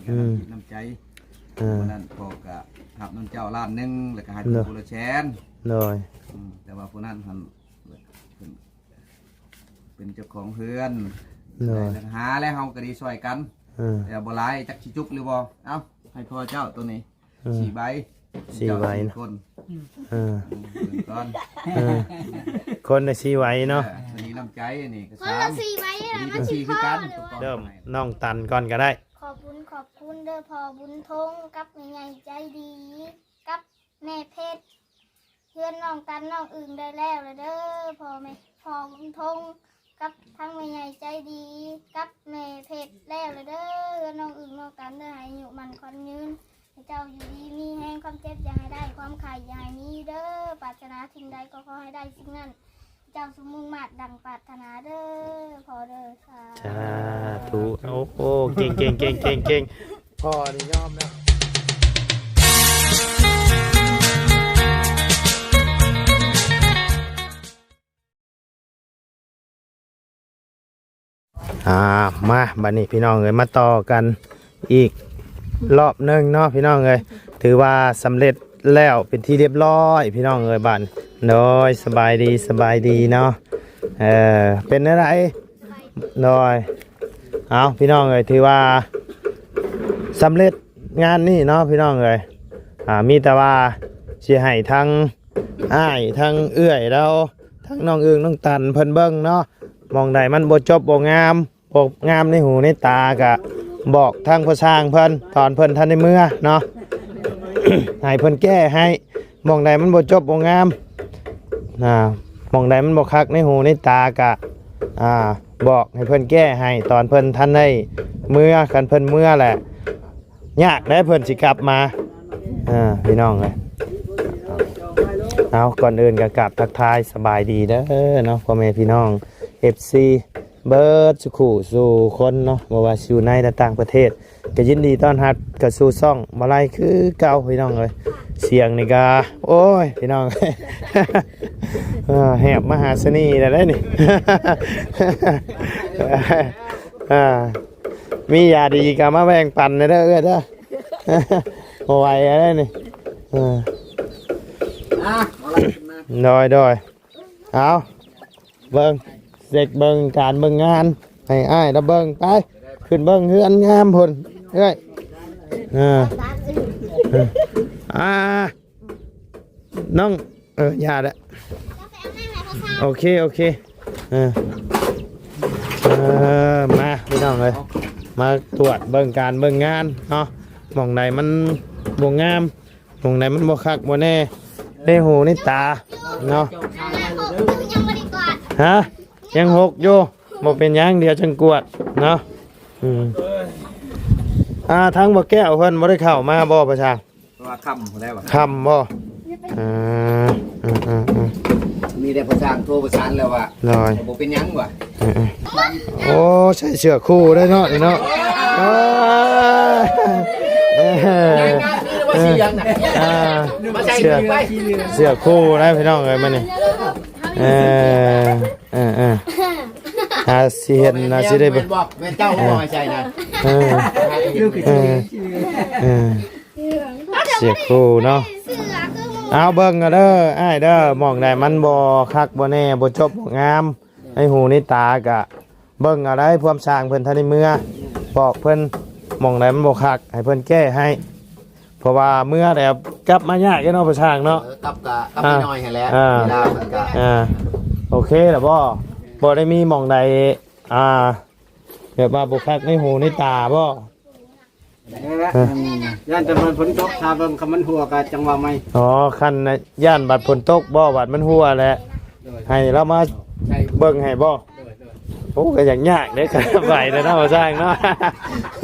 ອືມ ນ້ຳຈິດນ້ຳໃຈ. ເອີ ມື້ນັ້ນພໍ່ກໍຮັບນຳເຈົ້າລ້ານໜຶ່ງ ແລ້ວກໍໃຫ້ເພິ່ນຜູ້ລະແສນ. ໂດຍ ອືມ ແຕ່ວ່າຜູ້ນັ້ນຫັ້ນເພິ່ນເປັນເຈົ້າຂອງເຮືອນ. ໂດຍ ແລ້ວຫາແລ້ວເຮົາກໍໄດ້ຊ່ອຍກັນ. ເອີ ແຕ່ບໍ່ຫຼາຍ ຈັກຊິຈຸກຫຼືບໍ່. ເອົ້າ ໃຫ້ພໍ່ເຈົ້າໂຕນີ້ ເອີ ສີ່ໃບ ສີ່ໃບ ເຈົ້າສີ່ຄົນ. ເອີ ເອີ ເບິ່ງກ່ອນ ເອີ ຄົນລະສີ່ໃບເນາະ. ເອີ ອັນນີ້ນ້ຳໃຈ ອັນນີ້ກໍ ຄົນລະສາມ ສີ່ໃບ ອັນນີ້ກໍສີ່ຄືກັນ. ເລີ່ມນ້ອງຕັນກ່ອນກໍໄດ້. ຂອບບຸນຂອບຄຸນເດີພໍ່ບຸນທົງກັບແມ່ໃຫຍ່ໃຈດີ ກັບແມ່ເພັດ. ເຮືອນນ້ອງຕັນນ້ອງອຶ່ງໄດ້ແລ້ວລະເດີ ພໍ່ແມ່ ພໍ່ບຸນທົງກັບທັງແມ່ໃຫຍ່ໃຈດີ ກັບແມ່ເພັດແລ້ວລະເດີ. ເຮືອນນ້ອງອຶ່ງນ້ອງຕັນເດີ ໃຫ້ອາຍຸໝັ້ນຂວັນຍືນ ໃຫ້ເຈົ້າຢູ່ດີມີແຮງ ຄວາມເຈັບຢ່າໃຫ້ໄດ້ ຄວາມໄຂ້ຢ່າໃຫ້ມີເດີ. ປາດຖະໜາສິ່ງໃດກໍຂໍໃຫ້ໄດ້ສິ່ງນັ້ນ ເຈົ້າສົມມຸ່ງມາດດັ່ງປາດຖະໜາເດີພໍ່ເດີ. ສາ ສາທຸ. ໂອ້ໂຫ ເກັ່ງໆໆໆໆ ພໍ່ນີ້ຍອມແລ້ວ. ອ່າ ມາ ບັດນີ້ພີ່ນ້ອງເອີຍ ມາຕໍ່ກັນອີກລອບໜຶ່ງເນາະ ພີ່ນ້ອງເອີຍ. ຖືວ່າສຳເລັດແລ້ວເປັນທີ່ລຽບຮ້ອຍ ພີ່ນ້ອງເອີຍ. ບາດ ໂດຍ ສະບາຍດີ ສະບາຍດີເນາະ. ເອີ ເປັນແນວໃດ? ໂດຍ ເອົາ ພີ່ນ້ອງເອີຍ ຖືວ່າສຳເລັດງານນີ້ເນາະ ພີ່ນ້ອງເອີຍ. ອ່າ ມີແຕ່ວ່າຊິໃຫ້ທັງອ້າຍ ທັງເອື້ອຍລາວ ທັງນ້ອງອຶ່ງ ນ້ອງຕັນ ເພິ່ນເບິ່ງເນາະ ໝ່ອງໃດມັນບໍ່ຈົບບໍ່ງາມ ບໍ່ງາມໃນຫູໃນຕາ ກະບອກທາງພໍ່ຊ່າງເພິ່ນ ຕອນເພິ່ນທັນໄດ້ເມືອເນາະ ໃຫ້ເພິ່ນແກ້ໃຫ້. ໝ່ອງໃດມັນບໍ່ຈົບບໍ່ງາມ ອ່າ ໝ່ອງໃດມັນບໍ່ຄັກໃນຫູໃນຕາ ກະ ອ່າ ບອກໃຫ້ເພິ່ນແກ້ໃຫ້ ຕອນເພິ່ນທັນໄດ້ເມືອ. ຄັນເພິ່ນເມືອແຫຼະ ຍາກເດ້ເພິ່ນຊິກັບມາ ເອີ ພີ່ນ້ອງເອີຍ. ເອົາ ກ່ອນອື່ນກໍກາບທັກທາຍສະບາຍດີເດີເນາະ ພໍ່ແມ່ພີ່ນ້ອງ ເອັຟຊີ ເບິດສູ່ຄູ່ສູ່ຄົນເນາະ ບໍ່ວ່າຊິຢູ່ໃນ ແລະ ຕ່າງປະເທດ ກໍຍິນດີຕ້ອນຮັບເຂົ້າສູ່ຊ່ອງບໍ່ໄລຄືເກົ່າ ພີ່ນ້ອງເອີຍ. ສຽງນີ້ກໍ ໂອ້ຍ ພີ່ນ້ອງ ເອີ ແຫບມະຫາສະນີແລ້ວເດ້ນີ້ ອ່າ ມີຢາດີກໍມາແບ່ງປັນແດ່ເດີເອື້ອຍເດີ ບໍ່ໄຫວແລ້ວນີ້. ເອີ ອ່ະ ໂດຍ ໂດຍ ເອົາ ເບິ່ງ ເຊັກເບິ່ງການເບິ່ງງານ ໃຫ້ອ້າຍລະເບິ່ງ ໄປ ຂຶ້ນເບິ່ງເຮືອນງາມພຸ້ນເອື້ອຍ. ເອີ ອ່າ ນ້ອງ ເອີ ຢ່າແຫຼະ ໂອເຄ ໂອເຄ ເອີ ເອີ ມາ ພີ່ນ້ອງເອີຍ ມາຕວດເບິ່ງການເບິ່ງງານເນາະ ໝ່ອງໃດມັນບໍ່ງາມ ໝ່ອງໃດມັນບໍ່ຄັກບໍ່ແນ່ ໃນຫູໃນຕາເນາະ. ຮະ ຍັງຫົກຢູ່ ບໍ່ເປັນຫຍັງ ດຽວຈັ່ງກວດເນາະ. ອືມ ອ່າ ທາງບໍ່ແກ້ວເພິ່ນບໍ່ໄດ້ເຂົ້າມາບໍ່ ປະຊາ? ເພາະວ່າຄ່ຳພຸ້ນແລ້ວ ຄ່ຳບໍ່? ອ່າ ອືມໆໆ ມີແຕ່ປະສານ ໂທປະສານແລ້ວວ່າ ໂດຍ ບໍ່ເປັນຫຍັງວ່າ. ເອີໆ ໂອ້ ໃສ່ເສື້ອຄູ່ໄດ້ເນາະ ນີ້ເນາະ. ເອີ ເອີ ອ່າ ມາໃສ່ ເສື້ອ ເສື້ອຄູ່ໄດ້ພີ່ນ້ອງເອີຍ ມື້ນີ້. ເອີ ເອີໆ ຫາຊິເຫັນ ຫາຊິໄດ້ເບິ່ງ ແມ່ນເຈົ້າບໍ່ໃຫ້ໃສ່ນະ. ເອີ ເອີ ເອີ ເສື້ອຄູ່ເນາະ. ເອົາເບິ່ງເອົາເດີອ້າຍເດີ ໝ່ອງໃດມັນບໍ່ຄັກບໍ່ແນ່ ບໍ່ຈົບບໍ່ງາມ ໃນຫູໃນຕາກະເບິ່ງເອົາໄດ໋. ພວມຊ່າງເພິ່ນທັນໄດ້ເມືອ ບອກເພິ່ນ ໝ່ອງໃດມັນບໍ່ຄັກ ໃຫ້ເພິ່ນແກ້ໃຫ້ ເພາະວ່າເມືອແລ້ວກັບມາຍາກເດ້ເນາະ ພໍ່ຊ່າງເນາະ. ເອີ ກັບກະກັບ ອ່າ ໜ້ອຍໆຫັ້ນແຫຼະ ອ່າ ເວລາເພິ່ນກະ ອ່າ ໂອເຄແລ້ວບໍ່? ບໍ່ໄດ້ມີໝ່ອງໃດ ອ່າ ແບບວ່າບໍ່ຄັກໃນຫູໃນຕາບໍ່? ເອີ ຢ້ານແຕ່ມັນຝົນຕົກ ຖ້າເບິ່ງຄັນມັນຮົ່ວກໍຈັ່ງວ່າໃໝ່. ອໍ ຄັນຢ້ານບັດຝົນຕົກບໍ່ ບັດມັນຮົ່ວແຫຼະ ໂດຍ ໃຫ້ລາວມາໃສ່ເບິ່ງໃຫ້ບໍ່? ໂດຍ ໂດຍ ໂອ້ ກໍຢາກຍາກເດ້ ໄປແລ້ວເນາະ ຊ່າງເນາະ.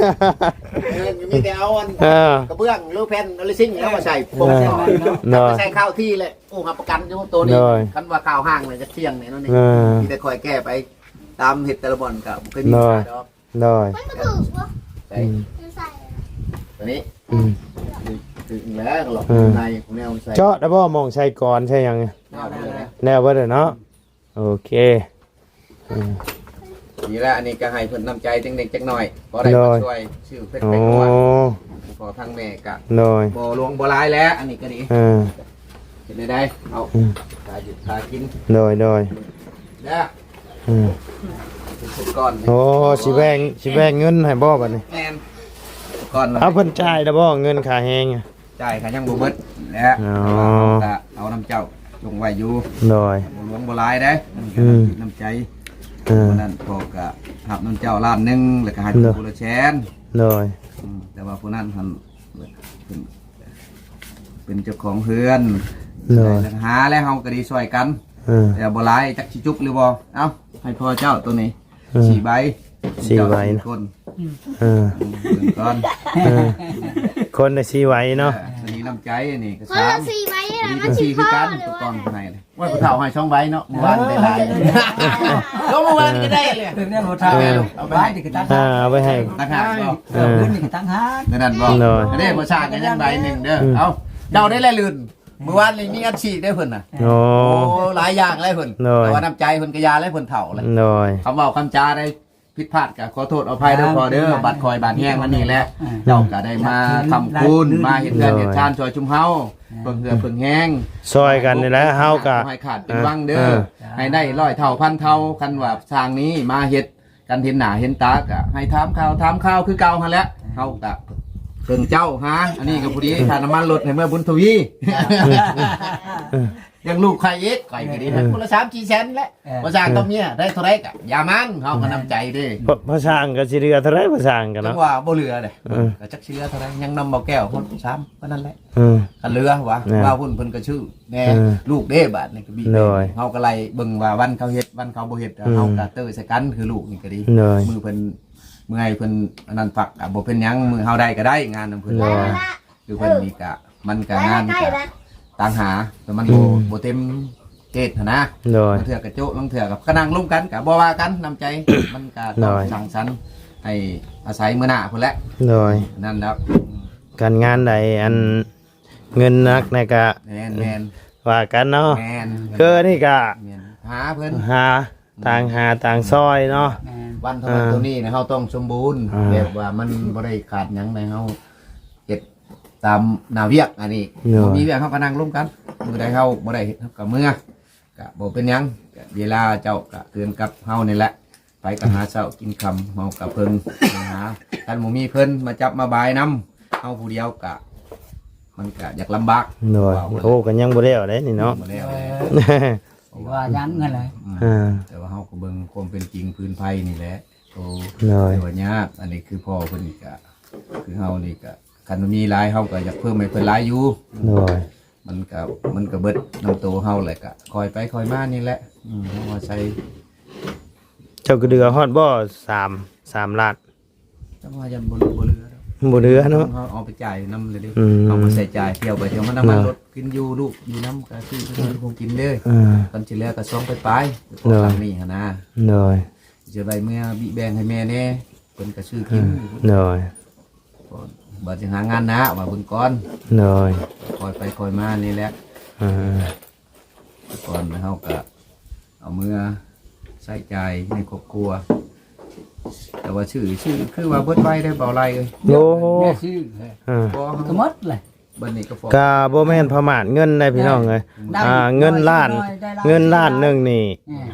ເອີ ມີແຕ່ເອົາອັນ ເອີ ກະເບື້ອງ ຫຼື ແຜ່ນອາລິຊິງເອົາມາໃສ່ ເອີ ປົກໃສ່ ໂດຍ ໃສ່ຄາວທີ່ແຫຼະ. ໂອ້ ຮັບປະກັນຢູ່ໂຕນີ້ ໂດຍ ຄັນວ່າຄາວຮ່າງແລ້ວຈະທ່ຽງແນ່ນອນນີ້ ເອີ ມີແຕ່ຂ້ອຍແກ້ໄປຕາມເຮັດແຕ່ລະບ່ອນ ກະບໍ່ເຄີຍມີ ໂດຍ ບັນຫາດອກ. ໂດຍ ມັນບໍ່ຖືກບໍ່? ໃສ່ ອືມ ມັນໃສ່ ຕົວນີ້ ອືມ ຖືກແລ້ວ ລັອກ ເອີ ໃນຂອງແນວໃສ່ ເຈາະໄດ້ບໍ່? ໝ່ອງໃສ່ກອນໃສ່ຫຍັງ ແນວເບິດແລ້ວເນາະ. ໂອເຄ ອືມ ນີ້ແຫຼະ ອັນນີ້ກໍໃຫ້ເພິ່ນນ້ຳໃຈຈັກເລັກຈັກນ້ອຍ ພໍໄດ້ ໂດຍ ມາຊ່ວຍຊື້ເປັດ ອໍ ເປັດງົວ. ພໍ່ທັງແມ່ກະ ໂດຍ ບໍ່ຫຼວງບໍ່ຫຼາຍແຫຼະ ອັນນີ້ກໍດີ ເອີ ເຮັດໄດ້ ເອົາ ອືມ ຫາຢູ່ຫາກິນ ໂດຍ ໂດຍ ເດີ ອືມ ເປັນສຸກອນ ໂອ້ ຊິແບ່ງ ຊິແບ່ງເງິນໃຫ້ບໍ່ບັດນີ້? ແມ່ນ ສຸກອນ ເອົາ ເພິ່ນຈ່າຍແລ້ວບໍ່ເງິນຄ່າແຮງ? ຈ່າຍກໍຍັງບໍ່ເບິດແຫຼະ ອໍ ແຕ່ວ່າເຮົາກໍເອົານຳເຈົ້າຈົ່ງໄວ້ຢູ່ ໂດຍ ບໍ່ຫຼວງບໍ່ຫຼາຍເດ້ ອືມ ນ້ຳຈິດນ້ຳໃຈ ເອີ ມື້ນັ້ນພໍ່ກໍຮັບນຳເຈົ້າລ້ານໜຶ່ງ ແລ້ວກໍໃຫ້ເພິ່ນ ໂດຍ ຜູ້ລະແສນ ໂດຍ ອືມ ແຕ່ວ່າຜູ້ນັ້ນຫັ້ນເປັນ ເປັນເຈົ້າຂອງເຮືອນ ໂດຍ ແລ້ວຫາແລ້ວເຮົາກໍໄດ້ຊ່ອຍກັນ ເອີ ແຕ່ບໍ່ຫຼາຍ ຈັກຊິຈຸບຫຼືບໍ່ ເອົ້າ ໃຫ້ພໍ່ເຈົ້າໂຕນີ້ ເອີ ສີ່ໃບ ສີ່ໃບ ເຈົ້າສີ່ຄົນ ເອີ ເບິ່ງກ່ອນ ເອີ ຄົນລະສີ່ໃບເນາະ ເອີ ອັນນີ້ນ້ຳໃຈ ອັນນີ້ກໍ ຄົນລະ ສາມ ສີ່ໃບ ອັນນີ້ກໍສີ່ຄືກັນ ທຸກກອງເທົ່າໃດ ໂອ້ຍ ຜູ້ເຖົ້າໃຫ້ສອງໃບເນາະ ເມື່ອວານໄດ້ຫຼາຍ ເອີ ເອີ ເອີ ເມື່ອວານກໍໄດ້ເລີຍ ເລື່ອງນີ້ບໍ່ເຖົ້າ ເອີ ເອົາໄປໃຫ້ ອ່າ ເອົາໄປໃຫ້ ຕ່າງຫາກບໍ່ ເອີ ເອົາຂຶ້ນນີ້ກໍຕ່າງຫາກ ນັ້ນບໍ່ ໂດຍ ອັນນີ້ບໍ່ສ້າງກໍຍັງໃບໜຶ່ງເດີ ອືມ ເອົາ ເຈົ້າໄດ້ແລະລື່ນ ມື້ວານນີ້ມີອັດສີດເດ້ເພິ່ນນະ ໂອ້ ໂອ້ ຫຼາຍຢ່າງຫຼາຍເພິ່ນ ໂດຍ ແຕ່ວ່ານ້ຳໃຈເພິ່ນກໍຢ່າແລ້ວ ເພິ່ນເຖົ້າແລ້ວ ໂດຍ ຄຳເວົ້າຄຳຈາໄດ້ຜິດພາດກໍຂໍໂທດອະໄພເດີພໍ່ເດີ ບາດຄ່ອຍບາດແຮງອັນນີ້ແຫຼະ ອ່າ ເຈົ້າກໍໄດ້ມາຄ້ຳຄູນ ມາເຮັດເຮືອນເຮັດຊານຊ່ອຍຊຸມເຮົາ ອ່າ ເພິ່ງເຫື່ອເພິ່ງແຮງ ຊ່ອຍກັນນີ້ແຫຼະ ເຮົາກໍໃຫ້ຂາດເປັນວັງເດີ ອ່າ ໃຫ້ໄດ້ຮ້ອຍເທົ່າພັນເທົ່າ ຄັນວ່າຊ່າງນີ້ມາເຮັດ ກັນເຫັນໜ້າເຫັນຕາກະໃຫ້ຖາມຂ່າວ ຖາມຂ່າວຄືເກົ່າຫັ້ນແຫຼະ ເຮົາກະເພິ່ງເຈົ້າຫາ ອັນນີ້ກະພໍດີ ຄ່ານ້ຳມັນລົດໃຫ້ເມືອບຸນທະວີ ຍັງລູກຂ້ອຍອີກ ຂ້ອຍກະດີ ເອີ ຄົນລະສາມສີ່ແສນແຫຼະ ເອີ ບໍ່ສ້າງກັບເມຍ ໄດ້ເທົ່າໃດກະຢ່າມັນ ເຮົາກະນ້ຳໃຈເດ້ ພໍ່ ພໍ່ຊ່າງກະຊິເຫຼືອເທົ່າໃດ ພໍ່ຊ່າງກະເນາະ ຈັ່ງວ່າບໍ່ເຫຼືອເດ້ ເອີ ກະຈັກຊິເຫຼືອເທົ່າໃດ ຍັງນຳບໍ່ແກ້ວຄົນສາມປານນັ້ນແຫຼະ ເອີ ຄັນເຫຼືອວ່າ ແມ່ນ ວ່າພຸ້ນເພິ່ນກໍຊື້ແດ່ ເອີ ລູກເດ້ ບາດນີ້ກໍບີບ ໂດຍ ເຮົາກໍໄລ່ເບິ່ງວ່າວັນເຂົາເຮັດ ວັນເຂົາບໍ່ເຮັດ ອືມ ເຮົາກໍເຕີໃສ່ກັນ ຄືລູກນີ້ກໍດີ ໂດຍ ມື້ເພິ່ນເມື່ອຍ ເພິ່ນອັນນັ້ນພັກກໍບໍ່ເປັນຫຍັງ ມື້ເຮົາໄດ້ກໍໄດ້ງານນຳເພິ່ນ ໂດຍ ຄືເພິ່ນນີ້ກໍ ມັນກໍງານກໍຕາມຫາ ແຕ່ມັນບໍ່ ອືມ ບໍ່ເຕັມເກດຫັ້ນນະ ໂດຍ ບາງເທື່ອກໍໂຈະ ບາງເທື່ອກໍ ກໍນັ່ງລົມກັນ ກໍບໍ່ວ່າກັນ ນ້ຳໃຈມັນກໍຕ້ອງ ໂດຍ ສັງສັນໃຫ້ອາໄສມື້ໜ້າພຸ້ນແຫຼະ ໂດຍ ນັ້ນແຫຼະ ການງານໃດອັນ ເງິນໜັກແດ່ກະ ແມ່ນໆ ວ່າກັນເນາະ ແມ່ນ ຄືນີ້ກະ ແມ່ນ ຫາເພິ່ນ ຫາ ຕ່າງຫາຕ່າງຊ່ອຍເນາະ ແມ່ນ ວັນທະວັນ ອ່າ ໂຕນີ້ນະ ເຮົາຕ້ອງສົມບູນ ອ່າ ແບບວ່າມັນບໍ່ໄດ້ຂາດຫຍັງໃນເຮົາເຮັດຕາມໜ້າວຽກ ອັນນີ້ ໂດຍ ບໍ່ມີວຽກເຮົາກໍນັ່ງລົມກັນ ມື້ໃດເຮົາບໍ່ໄດ້ເຮັດເຮົາກໍເມືອ ກະບໍ່ເປັນຫຍັງ ກະເວລາເຈົ້າກະຄືກັນກັບເຮົານີ້ແຫຼະ ໄປກັນຫາເຊົ້າກິນຄ່ຳ ເຮົາກະເພິ່ງຫາ ຄັນບໍ່ມີເພິ່ນມາຈັບມາບາຍນຳ ເຮົາຜູ້ດຽວກະ ມັນກະຢາກລຳບາກ ໂດຍ ເວົ້າ ໂອ້ ກໍຍັງບໍ່ແລ້ວເດ້ນີ້ເນາະ ຍັງບໍ່ແລ້ວເດ້ ເອີ ຊິວ່າຫຍັງຫັ້ນແຫຼະ ອືມ ອ່າ ແຕ່ວ່າເຮົາກໍເບິ່ງຄວາມເປັນຈິງພື້ນໄພນີ້ແຫຼະ ໂອ້ ໂດຍ ຖືວ່າຍາກ ອັນນີ້ຄືພໍ່ເພິ່ນນີ້ກະ ຄືເຮົານີ້ກະ ຄັນມີຫຼາຍເຮົາກໍຢາກເພີ່ມໃຫ້ເພິ່ນຫຼາຍຢູ່ ໂດຍ ມັນກະ ມັນກະເບິດນຳໂຕເຮົາແຫຼະ ກະຄ່ອຍໄປຄ່ອຍມານີ້ແຫຼະ ອືມ ເຮົາອາໄສ ເຈົ້າກະເຫຼືອຮອດບໍ່ ສາມ ສາມລ້ານ ຈັກວ່າຍັງບໍ່ ບໍ່ເຫຼືອດອກ ບໍ່ເຫຼືອເນາະ ເຮົາເອົາໄປຈ່າຍນຳເລີຍເດ້ ອືມ ເອົາມາໃຊ້ຈ່າຍ ທ່ຽວໄປທ່ຽວມາ ນ້ຳມັນລົດ ເນາະ ກິນຢູ່ ລູກຢູ່ນຳ ກະຊື້ຂະໜົມຂອງກິນເດ້ ອ່າ ຄັນຊິເຫຼືອກະສອງປາຍໆ ໂດຍ ຫຼັງນີ້ຫັ້ນນະ ໂດຍ ຈະໄດ້ເມືອບິແບ່ງໃຫ້ແມ່ແດ່ ເພິ່ນກະຊື້ກິນ ໂດຍ ວ່າຊິຫາງານໜ້າວ່າເບິ່ງກ່ອນ ໂດຍ ຄ່ອຍໄປຄ່ອຍມານີ້ແຫຼະ ອ່າ ກ່ອນເຮົາກະເອົາເມືອໃຊ້ຈ່າຍໃນຄອບຄົວ ແຕ່ວ່າຊື້ ຊື້ຄືວ່າເບິດໄວໄດ້ ເບົາໄຫຼເອີຍ ໂອ້ ຊື້ ອ່າ ບໍ່ ກໍໝົດແຫຼະ ບັດນີ້ກໍພໍ ກະບໍ່ແມ່ນປະໝາດເງິນໃດພີ່ນ້ອງເອີຍ ໄດ້ ອ່າ ເງິນລ້ານ ໄດ້ຫຼາຍ ເງິນລ້ານໜຶ່ງນີ້ ອ່າ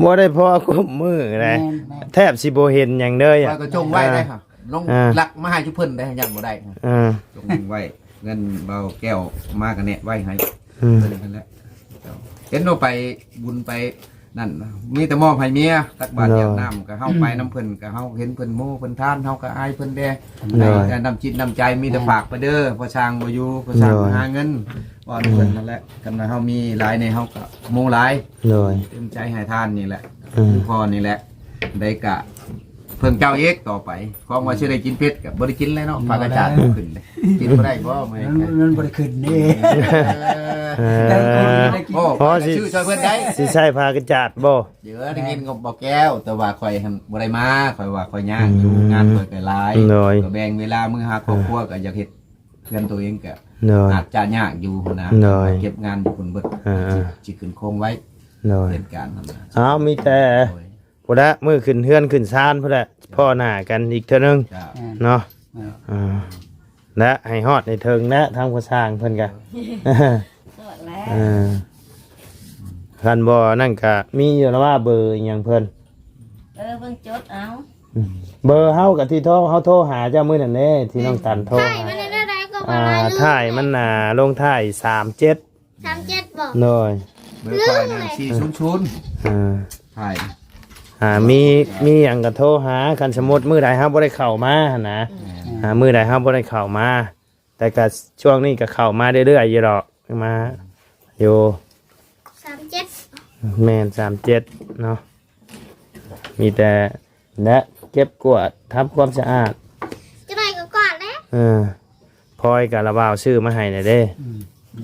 ບໍ່ໄດ້ພໍກຸມມື້ໃດ ແມ່ນໆ ແທບຊິບໍ່ເຫັນຫຍັງເລີຍ ຂ້ອຍກໍຈົ່ງໄວ້ໄດ໋ ອ່າ ລົງ ອ່າ ຫຼັກມາໃຫ້ຈຸເພິ່ນໄດ໋ ຢ້ານບໍ່ໄດ້ ອ່າ ຈົ່ງໄວ້ ເງິນເບົາແກ້ວມາກໍແນະໄວ້ໃຫ້ ອືມ ເພິ່ນຫັ້ນແຫຼະ ເຫັນວ່າໄປບຸນໄປນັ້ນ ມີແຕ່ມອບໃຫ້ເມຍ ຕັກບາດ ໂດຍ ຢາກນ້ຳ ກໍເຮົາໄປນຳເພິ່ນ ກໍເຮົາເຫັນເພິ່ນໂມເພິ່ນທານ ເຮົາກໍອາຍເພິ່ນແດ່ ໂດຍ ໃນນ້ຳຈິດນ້ຳໃຈ ມີແຕ່ຝາກໄປເດີ ພໍ່ຊ່າງບໍ່ຢູ່ ພໍ່ຊ່າງ ໂດຍ ມາຫາເງິນ ວ່ານຳເພິ່ນ ອືມ ນັ້ນແຫຼະ ຄັນວ່າເຮົາມີຫຼາຍນີ້ ເຮົາກໍໂມຫຼາຍ ໂດຍ ເຕັມໃຈໃຫ້ທານນີ້ແຫຼະ ອືມ ຄືພໍ່ນີ້ແຫຼະ ໄດ້ກະເພິ່ງເຈົ້າອີກຕໍ່ໄປ ຂອງວ່າຊິໄດ້ກິນເຜັດກໍບໍ່ໄດ້ກິນແລ້ວເນາະ ຜ້າກະຈາດບໍ່ຂຶ້ນເດ້ ກິນບໍ່ໄດ້ບໍ່ ມັນ ມັນບໍ່ໄດ້ຂຶ້ນເດ້ ເອີ ເອີ ໂອ້ ພໍຊິ ຊື້ຊ່ອຍເພິ່ນໄດ້ ຊິໃຊ້ຜ້າກະຈາດບໍ່ ເອີ ໄດ້ຍິນຂອງບໍ່ແກ້ວ ແຕ່ວ່າຂ້ອຍຫັ້ນບໍ່ໄດ້ມາ ຂ້ອຍວ່າຂ້ອຍຍາກຢູ່ ອືມ ງານຂ້ອຍກໍຫຼາຍ ໂດຍ ກໍແບ່ງເວລາມື້ຫາຄອບຄົວ ເອີ ກໍຢາກເຮັດເຮືອນຕົວເອງກໍ ໂດຍ ອາດຈະຍາກຢູ່ຫັ້ນນະ ໂດຍ ເກັບງານຢູ່ພຸ້ນເບິດ ເອີ ຊິ ຊິຂຶ້ນໂຄງໄວ້ ໂດຍ ເຮັດການຫັ້ນນະ ເອົາ ມີແຕ່ ໂດຍ ພຸ້ນລະ ມື້ຂຶ້ນເຮືອນຂຶ້ນຊານພຸ້ນລະ ພໍ້ໜ້າກັນອີກເທື່ອໜຶ່ງ ເຈົ້າ ເນາະ ເອີ ອ່າ ແລະ ໃຫ້ຮອດໃຫ້ເຖິງແລະ ທາງຜູ້ສ້າງເພິ່ນກະ ຮອດແລ້ວ ເອີ ຄັນບໍ່ນັ້ນກະມີຢູ່ລະວ່າເບີອີ່ຫຍັງເພິ່ນ ເອີ ເບິ່ງຈົດເອົາ ອືມ ເບີເຮົາກະທີ່ໂທ ເຮົາໂທຫາເຈົ້າມື້ນັ້ນເດ້ ທີ່ນ້ອງຕັນໂທ ຖ່າຍມັນໄດ້ ກໍບໍ່ ອ່າ ໄດ້ເລີຍ ຖ່າຍມັນ ອ່າ ລົງທ້າຍສາມເຈັດ ສາມເຈັດ ບໍ່? ໂດຍ ເບີຂ້ອຍນັ້ນ ສີ່ສູນສູນ ອ່າ ຖ່າຍ ອ່າ ມີ ມີຫຍັງກໍໂທຫາ ຄັນສົມມຸດມື້ໃດເຮົາບໍ່ໄດ້ເຂົ້າມາຫັ້ນນະ ແມ່ນ ອ່າ ມື້ໃດເຮົາບໍ່ໄດ້ເຂົ້າມາ ແຕ່ກໍຊ່ວງນີ້ກໍເຂົ້າມາເລື້ອຍໆຢູ່ດອກ ມາຢູ່ ສາມເຈັດ ແມ່ນ ສາມເຈັດ ເນາະ ມີແຕ່ ແລະ ເກັບກວາດ ທຳຄວາມສະອາດ ຈະໄດ້ກໍກວາດແຫຼະ ເອີ ພອຍກະລະບ່າວຊື້ມາໃຫ້ແຫຼະເດ້ ອືມ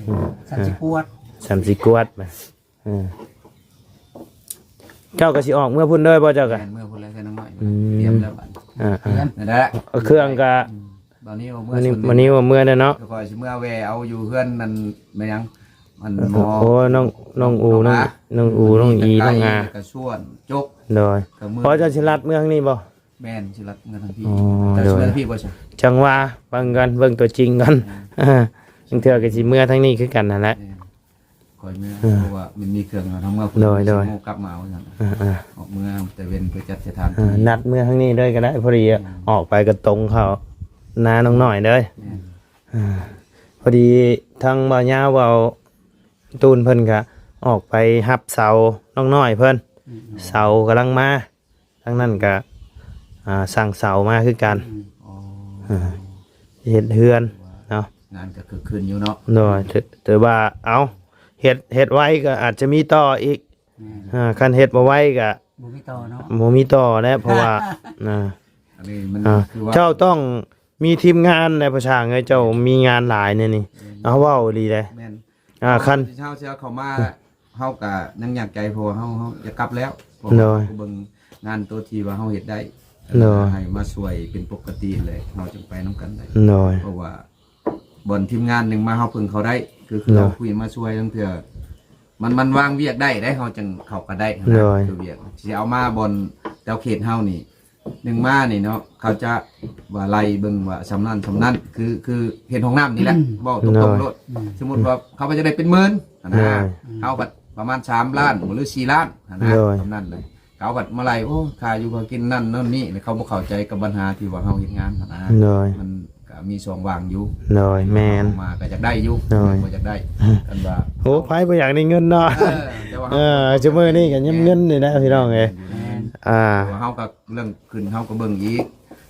ອືມ ສາມສິບກວດ ສາມສິບກວດ ເອີ ເຈົ້າກໍຊິອອກເມືອພຸ້ນເດີບໍ່ເຈົ້າກະ ແມ່ນ ເມືອພຸ້ນແລ້ວ ໃສ່ນ້ອງນ້ອຍ ອືມ ຕຽມແລ້ວບັດ ອ່າໆ ນັ້ນແຫຼະ ເຄື່ອງກະ ອືມ ບາດນີ້ວ່າເມືອ ບາດນີ້ ບາດນີ້ວ່າເມືອແລ້ວເນາະ ແລ້ວຂ້ອຍຊິເມືອແວ່ເອົາຢູ່ເຮືອນນັ້ນ ແມ່ນຫຍັງ ອັນ ເອີ ໝໍ ໂອ້ ນ້ອງ ນ້ອງອູ ນ້ອງ ນ້ອງອູ ນ້ອງອີ ນ້ອງອາ ກະຊວນ ຈົກ ໂດຍ ກະເມືອ ພໍ່ເຈົ້າຊິລັດເມືອທາງນີ້ບໍ່? ແມ່ນ ຊິລັດເມືອທາງພີ້ ອໍ ເຈົ້າຊິເມືອທາງພີ້ບໍ່ຊະ? ຈັ່ງວ່າເບິ່ງກ່ອນ ເບິ່ງຕົວຈິງກ່ອນ ອືມ ບາງເທື່ອກໍຊິເມືອທາງນີ້ຄືກັນຫັ້ນແຫຼະ ແມ່ນ ຂ້ອຍເມືອ ເອີ ເພາະວ່າມັນມີເຄື່ອງເຮົາເມືອພຸ້ນ ໂດຍ ໂດຍ ຊິໂມກັບມາວ່າຊັ້ນ ອ່າໆ ອອກເມືອ ແຕ່ເວັນໄປຈັດສະຖານທີ່ ເອີ ນັດເມືອທາງນີ້ເລີຍກໍໄດ້ ພໍດີ ອອກໄປກໍຕົງເຂົ້ານານ້ອງນ້ອຍເລີຍ ແມ່ນ ອ່າ ພໍດີທາງບ່າວຍາວເວົ້າ ຕູນເພິ່ນກະອອກໄປຮັບເສົານ້ອງນ້ອຍເພິ່ນ ອືມ ເສົາກຳລັງມາ ທາງນັ້ນກະ ອ່າ ສັ່ງເສົາມາຄືກັນ ອືມ ອໍ ເຮັດເຮືອນເນາະ ງານກໍຄຶກຄື້ນຢູ່ເນາະ ໂດຍ ຖື ຖືວ່າ ເອົ້າ ເຮັດ ເຮັດໄວກໍອາດຈະມີຕໍ່ອີກ ແມ່ນ ອ່າ ຄັນເຮັດບໍ່ໄວກໍ ບໍ່ມີຕໍ່ເນາະ ບໍ່ມີຕໍ່ແລ້ວ ເພາະວ່າ ອ່າ ອັນນີ້ມັນ ອ່າ ຄືວ່າ ເຈົ້າຕ້ອງມີທີມງານແຫຼະ ພໍ່ຊ່າງເອີຍ ເຈົ້າມີງານຫຼາຍແນວນີ້ ອືມ ເອົາ ເວົ້າອີ່ຫຼີເດ້ ແມ່ນ ອ່າ ຄັນເຮົາຊິເອົາເຂົ້າມາ ເຮົາກະຍັງຍາກໃຈ ເພາະວ່າເຮົາ ເຮົາຢາກກັບແລ້ວ ເພາະວ່າ ໂດຍ ເຮົາກໍເບິ່ງງານໂຕທີ່ວ່າເຮົາເຮັດໄດ້ ໂດຍ ໃຫ້ມາຊ່ວຍເປັນປົກກະຕິແຫຼະ ເຮົາຈຶ່ງໄປນຳກັນໄດ້ ໂດຍ ເພາະວ່າບ່ອນທີມງານໜຶ່ງມາ ເຮົາເພິ່ງເຂົາໄດ້ ຄື ຄື ໂດຍ ເຮົາຄຸຍມາຊ່ວຍ ລາງເທື່ອມັນ ມັນວາງວຽກໄດ້ເດ້ ເຮົາຈຶ່ງເຂົ້າກັນໄດ້ຫັ້ນນະ ໂດຍ ຄືວຽກ ຊິເອົາມາບ່ອນແຖວເຂດເຮົານີ້ ໜຶ່ງມານີ້ເນາະ ເຂົາຈະວ່າໄລ່ເບິ່ງວ່າສ່ຳນັ້ນສ່ຳນັ້ນ ຄື ຄືເຮັດຫ້ອງນ້ຳນີ້ແຫຼະ ເວົ້າຕົງໆໂລດ ໂດຍ ອືມ ສົມມຸດວ່າເຂົາວ່າຈະໄດ້ເປັນໝື່ນຫັ້ນນະ ໂດຍ ເຮົາບັດປະມານສາມລ້ານ ຫຼື ສີ່ລ້ານຫັ້ນນະ ໂດຍ ສ່ຳນັ້ນເລີຍ ເຂົາບັດມາໄລ່ ໂອ້ ຄ່າຢູ່ຄ່າກິນນັ້ນໂນ່ນນີ້ ເຂົາບໍ່ເຂົ້າໃຈກັບບັນຫາທີ່ວ່າເຮົາເຮັດງານຫັ້ນນະ ໂດຍ ມັນ ກໍມີຊ່ອງວ່າງຢູ່ ໂດຍ ແມ່ນ ເຮົາມາກໍຢາກໄດ້ຢູ່ ໂດຍ ກໍຢາກໄດ້ ອືມ ຄັນວ່າ ໂອ້ ໃຜບໍ່ຢາກໄດ້ເງິນເນາະ ເອີ ແຕ່ວ່າ ເອີ ຊຸມື້ນີ້ກໍຍາມເງິນນີ້ແຫຼະ ພີ່ນ້ອງເອີຍ ແມ່ນ ອ່າ ແຕ່ວ່າເຮົາກໍເລື່ອງຂຶ້ນ ເຮົາກໍເບິ່ງອີກ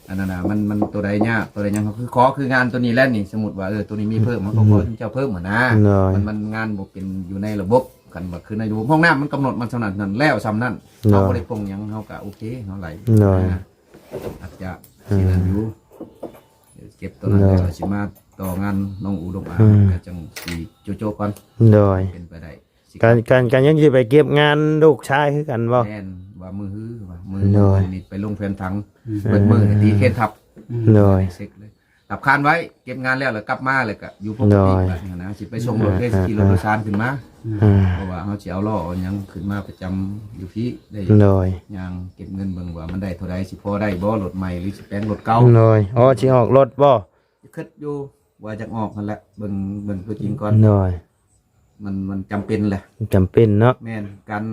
ອັນນັ້ນນະ ມັນ ມັນໂຕໃດຍາກ ໂຕໃດຫຍັງ ເຮົາຄືຂໍຄືງານໂຕນີ້ແຫຼະນີ້ ສົມມຸດວ່າ ເອີ ໂຕນີ້ມີເພີ່ມ ເຮົາກໍຂໍ ອືມ ເຈົ້າເພີ່ມຫັ້ນນະ ໂດຍ ມັນ ມັນງານບໍ່ເປັນຢູ່ໃນລະບົບ ຄັນວ່າຄືໃນລະບົບຫ້ອງນ້ຳມັນກຳນົດມາສ່ຳນັ້ນ ແລ້ວສ່ຳນັ້ນ ໂດຍ ເຮົາບໍ່ໄດ້ປົງຫຍັງ ເຮົາກໍໂອເຄ ເຮົາໄລ່ ໂດຍ ອ່າ ອາດຈະ ອືມ ຊິນັ້ນຢູ່ ເກັບຕົວນັ້ນ ໂດຍ ແລ້ວຊິມາຕໍ່ງານນ້ອງອູ ນ້ອງອາ ອືມ ກໍຈັ່ງຊິໂຈະໆກ່ອນ ໂດຍ ເປັນໄປໄດ້ຊິ ການ ການ ການຍັງຊິໄປເກັບງານລູກຊາຍຄືກັນບໍ່? ແມ່ນ ວ່າມື້ຮືວ່າ ມື້ ໂດຍ ນີ້ໄປລົງແຜນຜັງ ອືມ ເບິດມື້ ອືມ ຕີເຄນທັບ ໂດຍ ເຊັກເລີຍ ຮັບຄານໄວ້ ເກັບງານແລ້ວ ແລ້ວກັບມາ ແລ້ວກໍຢູ່ປົກກະຕິ ໂດຍ ແບບນີ້ນະ ຊິໄປສົ່ງລົດເດ້ ອ່າ ຊິຂີ່ລົດ ອ່າ ໂດຍສານຂຶ້ນມາ ອ່າ ເພາະວ່າເຮົາຊິເອົາລໍ້ເອົາຫຍັງຂຶ້ນມາປະຈຳຢູ່ພີ້ ໄດ້ ໂດຍ ຍ່າງເກັບເງິນເບິ່ງວ່າມັນໄດ້ເທົ່າໃດ ຊິພໍໄດ້ບໍ່ ລົດໃໝ່ ຫຼື ຊິແປງລົດເກົ່າ ໂດຍ ອໍ ຊິອອກລົດບໍ່? ຄິດຢູ່ວ່າຈະອອກຫັ້ນແຫຼະ ເບິ່ງ ເບິ່ງຕົວຈິງກ່ອນ ໂດຍ ມັນ ມັນຈຳເປັນແຫຼະ ຈຳເປັນເນາະ ແມ່ນ ການ